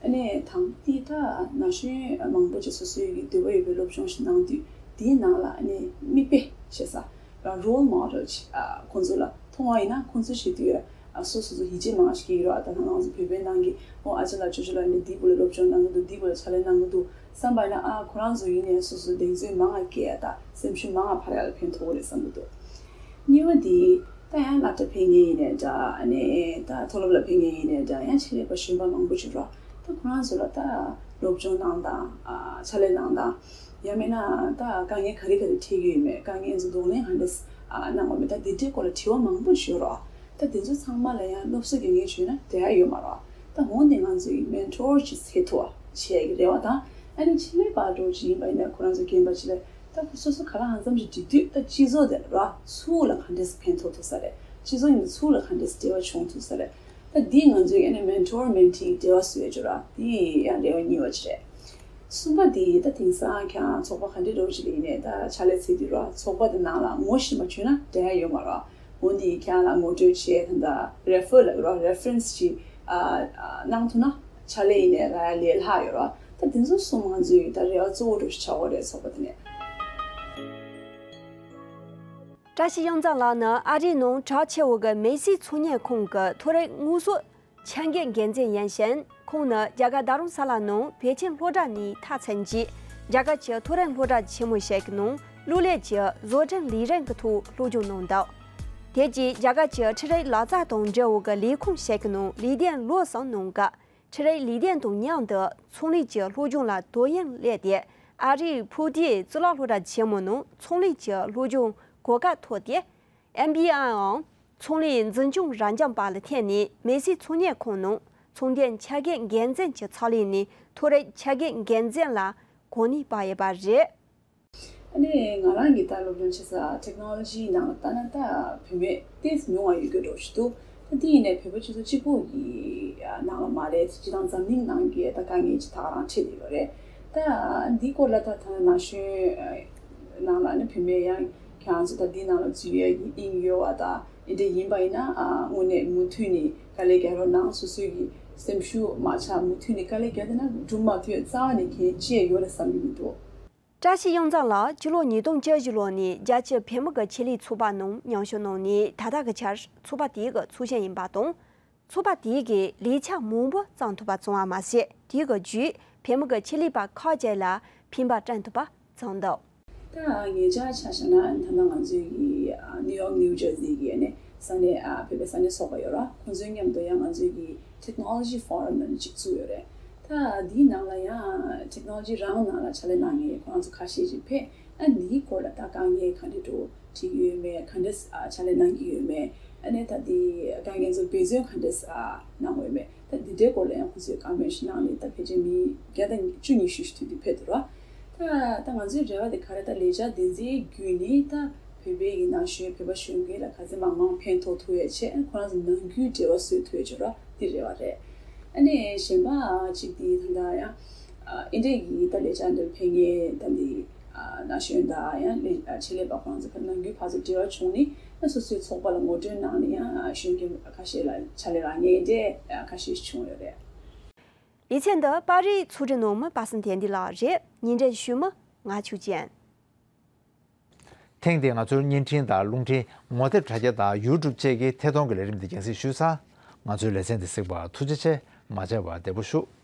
ཨ་ནི་དང་དེ་ད་ན་གཞོན་མང་པོ་ཅིག་སོ་སོའི་གི་འདོད་པ་ཡོད་པའི་སློབ་སྦྱོང་ཞིག་གནང་དུས་དེའི་ནང་ལ་ཨ་ནི་མིག་དཔེ་བྱེད་ས་ར་རོལ་མོ་ཌེལ་ཅིག་ཨ་ཁོང་ཚོ་ལ་མཐོང་བ་ཡིན་ན་ཁོང་ཚོ་བྱེད་དུས་ཨ་སོ་སོ་སོ་ཡིད་ཆེས་མང་ཞིག་སྐྱེ་གི་རེད། ད་ང་ཚོ་བོད་པའི་ནང་གི་ཨོ་ཨ་ཅག་ལགས་ཅོ་ཅོ་ལགས་ནི་འདིའི་སྐོར་ལ་སློབ་སྦྱོང་གནང་གི་འདུག་འདིའི་སྐོར་ལ་ཕྱག་ལས་གནང་གི་འདུག་བསམ་པ་ཡིན་ན་ཨ་ཁོ་རང་ཚོ་ཡིན་ནའི་སོ་སོ་གདེང་ཚོད་མང་ང་སྐྱེ་ཡ་ད་སེམས་ཤུགས་མང་ང་འཕར་ཡ་ལ་ཕན་ཐོགས་རེད་བསམ་གི་འདུག་གཉིས་པ་དེ། ད་ཡང་སློབ་གྲྭ་ཕེབས་མཁན་ཡིན་ནའི་འདྲ། ཨ་ནི་ད་མཐོ་སློབ་ལ་ཕེབས་མཁན་ཡིན་ནའི་འདྲ། ཡང་ཆེད་ལས་པ་གཞོན་པ་མང་པོ་ཅིག་རོ། ད་ཁོ་རང་ཚོ་ལ་ད་སློབ་སྦྱོང་གནང་སྟངས། ཨ་ཕྱག་ལས་གནང་སྟངས། ཡང་མིན་ན་ད་དཀའ་ངལ་ག་རེ་ག་རེ་འཕྲད་ཀྱི་ཡོད་མེད། དཀའ་ངལ་ཚོ་གདོང་ལེན་ག་འདྲས་ཨ་གནང་དགོས་མེད། ད་དེ་འདྲའི་སྐོར་ལ་དྲི་བ་མང་པོ་ཅིག་ཡོད་རོ། ད་དེ་ཚོ་ཚང་མ་ལ་ཡང་སློབ་གསོ་དགེ་རྒན་བྱས་ན་འབྲེལ་ཡ་ཡོད་མ་རོ། ད་འོན་ཏེ་ང་ཚོ་ཡི་མེན་ཊོར་ཅིག་ཟེར་ཐུབ་པ་བྱེད་ཡ་གི་རེ་བ་དང་། ཨ་ནི་ཆེད་ལས་པ་འདྲ་ཅིག་ཡིན་པ་ཡིན་ན་ཁོ་རང་ཚོ་རྒན་པ་ཅིག་ལ། ད་ཁོ་སོ་སོ་ག་ལ་ཧང་སང་ཞིག་འགྲིག་དུས་ད་སྤྱི་ཚོགས་དེ་ལ་ར་ཚུར་ལ་ག་འདྲས་ཕན་ཐོགས་ཐུབ་ས་རེད། སྤྱི་ཚོགས་ཡིན་ན་ཚུར་ལ་ག་འདྲས་འབྲེལ་བ་བྱུང་ཐུབ་ས་རེད། ད་འདི་ང་ཚོའི་ཨ་ནི་མེན་ཊོར་མེན་ཊི་འབྲེལ་བ་བཟོ་ཡ་ཅིག་ར་འདི་ཡང་རེ་བ་གཉིས་པ་ཅིག་རེད། གསུམ་པ་འདི་ད་དེང་སང་ཁྱེད་རང་ཚོགས་པ་ག་འདྲས་འདྲ་ཅིག་ལ་ཡིན་ནའི་ད་ཕྱག་ལས་བྱེད་དུས་ར་ཚོགས་པ་དེ་ནང་ལ་ངོ་ཤེས་པ་བྱུང་ན་འབྲེལ་ཡ་ཡོད་མ་ར། འོན་ཏེ་ཁྱེད་རང་ལ་ངོ་སྤྲོད་བྱས་ད་ད་རེ་ཕར་ལ་ར་རེ་ཕ་རེན་སི་ཅིག་ཨ་ཨ་གནང་ཐུབ་ན་ཕྱག་ལས་ཡིན་ནའི་ར་ཡ་ལས་སླ་ཡོད་ར། ད་དེ་ཚོ་གསུམ་ང་ཚོའི་ད་རེ་བ་གཙོ་བོ་འདྲ་ཞིག་ཆགས་ཡོད་རེད་ཚོགས་པ་དེ་ནས། བཀྲ་ཤིས་གཡང་འཛོམས་ལགས་ནི་ཨ་རིའི་ནང་གྲགས་ཆེ་བོ་གི་མེ་སི་ཚོང་གཉེར་ཁང་གི་ཐོ་རེངས་དངོས་ཟོག་ཆ་འགོད་འགན་འཛིན་ཡིན་ཞིང་། ཁོང་ནི་རྒྱ་གར་རྡ་རམ་ས་ལ་ནང་བོད་ཁྱིམ་སློབ་གྲྭ་ནས་མཐར་ཕྱིན་རྗེས། རྒྱ་གར་གྱི་མཐོ་རིམ་སློབ་གྲྭ་ཆེན་མོ་ཞིག་གི་ནང་གློག་ཀླད་ཀྱི་བཟོ་སྐྲུན་ལས་རིགས་ཀྱི་ཐོག་སློབ་སྦྱོང་གནང་འདུག་དེ་རྗེས་རྒྱ་གར་གྱི་འཕྲུལ་རིག་ལག་རྩལ་དང་འབྲེལ་བའི་ལས་ཁུངས་ཤིག་གི་ནང་ལས་དོན་ལོ་གསུམ་གནང་སྐབས། འཕྲུལ་རིག་ལས་དོན་དང་མཉམ་དུ་ཚོང་ལས་ཀྱི་སློབ་སྦྱོང་ལ་དོ་དབྱིངས་སླེབས་ཏེ། ཨ་རིའི་ཕུའུ་ཏེའི་གཙུག་ལག་སློབ་གྲྭ་ཆེན་མོ་ནང་ཚོང་ལས་ཀྱི་སློབ་སྦྱོང་གོ་སྐབས་ཐོབ་སྟེ། ཨེམ་བི་ཨའང་ཚོང་ལས་འཛིན་སྐྱོང་རབ་འབྱམས་པ་ལ་བརྟེན་ནས་མེ་སི་ཚོང་གཉེར་ཁང་ནང་ཚོང་དོན་ཆ་འགོད་འགན་འཛིན་གྱི་ཕྱག་ལས་ནས་མཐོ་རིམ་ཆ་འགོད་འགན་འཛིན་ལ་གོ་གནས་སྤར་ཡོད་པ་རེད། ཨ་ནི་ང་རང་གི་ད་སློབ་སྦྱོང་བྱེད་ས་ཊེག་ནོ་ལོ་ཇིའི་ནང་ལ་ལྟ་ན་ད་བུད་མེད་ཏོག་ཙམ་ཉུང་བ་ཡོད་རྒྱུ་འདྲ་ཞིག་འདུག་ད་འདི་ཡིན་ནའི་བོད་པ་སྤྱི་ཚོགས་གཅིག་པོ་ཡི་ནང་ལ་མ་རེད། སྤྱིར་བཏང་འཛམ་གླིང་ནང་གི་ད་དཀའ་ངལ་ཅིག་ད་ག་རང་འཕྲད་བསྡད་ཡོད་རེད། ད་འདིའི་སྐོར་ལ་ད་ད་ན་གཞོན་ནང་ལ་ནི་བུད་མེད་ཡང་ཁྱེད་རང་ཚོ་ད་འདིའི་ནང་ལ་འཛུལ་ཡས་ཀྱི་དབྱིངས་ཡོད་པ་ད་འདི་འདྲ་ཡིན་པ་ཡིན་ན་དངོས་གནས་མུ་མཐུད་ནས་དཀའ་ལས་རྒྱག་རོགས་གནང་། སོ་སོའི་གི་སེམས་ཤུགས་མ་ཆག་མུ་མཐུད་ནས་དཀའ་ལས་རྒྱག་བསྡད་ན་སྒྲུབ་མ་ཐུབ་ཡས་རྩ་བ་ནས་གལ་ཅི་ཡང་ཡོད་རེད་བསམ་གྱི་མི་འདུག་བཀྲ་ཤིས་གཡང་འཛོམས་ལགས་སྤྱི་ལོ་ཉིས་སྟོང་བཅུ་བཞི་ལོ་ནས་རྒྱལ་སྤྱིའི་བོད་མི་གི་ཆེད་ལས་ཚོགས་པ་ནང་མཉམ་ཞུགས་གནང་ནས་ད་ལྟ་གི་ཆར་ཚོགས་པ་དེའི་གི་ཚོགས་གཞོན་ཡིན་པ་དང་། ཚོགས་པ་དེའི་གི་ལས་འཆར་མང་པོ་བརྩམས་ཐུབ་པ་ཙམ་པ་མ་ཟད། དེའི་གི་བརྒྱུད་བོད་མི་གི་ཆེད་ལས་པ་ཁག་ཅིག་ལ་ཕན་པ་བསྐྲུན་ཐུབ་པ་བྱུང་འདུག་ད་ཉེ་ཆར་ཆ་བཞག་ན་ད་ལྟ་ང་ཚོའི་གི་ནིའུ་ཡོག་ནིའུ་ཇར་སི་གི་ནས་ས་གནས་ཨ་བོད་པའི་ས་གནས་ཚོགས་པ་ཡོད་ར། ཁོང་ཚོའི་མཉམ་དུ་ཡང་ང་ཚོའི་གི་Technology Forum ལབ་ནས་ཅིག་བཙུགས་ཡོད་རེད། ད་འདིའི་ནང་ལ་ཡང་ཊེག་ནོ་ལོ་ཇི་རང་ནང་ལ་ཕྱག་ལས་གནང་མཁན་ཁོ་རང་ཚོ་ཁ་ཤས་ཅིག་ཕེབས། ཨ་འདིའི་སྐོར་ལ་ད་དཀའ་ངལ་ག་འདྲ་འདྲ་འཕྲད་ཀྱི་ཡོད་མེད། ག་འདྲ་ཨ་ཕྱག་ལས་གནང་གི་ཡོད་མེད། ཨ་ནི་ད་འདི་དཀའ་ངལ་ཚོ་འབད་བརྩོན་ག་འདྲ་ཨ་གནང་ཡོད་མེད། ད་འདི་འདྲའི་སྐོར་ལ་ཡང་ཁོང་ཚོས་བཀའ་མོལ་ཞིག་གནང་ནས་ད་ཕལ་ཆེར་མི་བརྒྱ་དང་བཅུ་ཉི་ཤུ་ཞིག་དུས་དུས་ཕེབས་འདུག་ར། ད་ད་ང་ཚོའི་རེ་བ་དེ་ག་རེ། ད་ལས་འཆར་འདི་ཚོའི་བརྒྱུད་ནས་ད་བོད་པའི་གི་ན་གཞོན་བོད་པ་གཞོན་སྐྱེས་ལ་ག་ཚད་མང་མང་ཕན་ཐོགས་ཐུབ་ཡས་ཆེད་ཁོ་རང་ཚོ་ནང་ཁུལ་འབྲེལ་བ་བཟོ་ཐུབ་ཡས་ཆེད་ར་འདི་རེ་བ་རེད། ཨ་ནི་གཞན་པ་གཅིག་དེ་ད་ལྟ་ཡང་ཨ་ཨིན་ཌི་ཡ་གི་ད་ལས་འཆར་འདིར་ཕེབས་མཁན་ད་འདི་ཨ་ན་གཞོན་དང་ཡང་ལས་ཨ་ཆེད་ལས་པ་ཁོ་རང་ཚོ་ནང་ཁུལ་ཕར་ཚུར་འབྲེལ་བ་བྱུང་ནས་ཨ་སོ་སོའི་ཚོགས་པ་ལ་ངོ་སྤྲོད་གནང་ནས་ཡང་ཨ་གཞོན་སྐྱེས་ཁ་ཤས་ལ་ཕྱག་ལས་རག་མཁན་འདྲ་ཁ་ཤས་ཤིག་བྱུང་ཡོད་རེད། ལེ་ཚན་འདི་པར་རིས་ཚོགས་སྒྲིག་གནང་མི་པ་སངས་དོན་ལྡན་ལགས་རེད། བརྙན་འཕྲིན་ཞུ་མི་ང་ཆོས་ཅན། ཐེངས་འདིའི་ང་ཚོའི་བརྙན་འཕྲིན་དང་རླུང་འཕྲིན། ངོ་དེབ་དྲ་རྒྱ་དང་ཡུ་ཊུབ་བཅས་ཀྱི་ཐད་གཏོང་གི་ལས་རིམ་འདི་རྒྱང་སྲིང་ཞུས་ཚར། ང་ཚོའི་ལེ་ཚན་འདི་གཟིགས་པར་ཐུགས་རྗེ་ཆེ། མ་མཇལ་བར་བདེ་པོ་བཞུགས།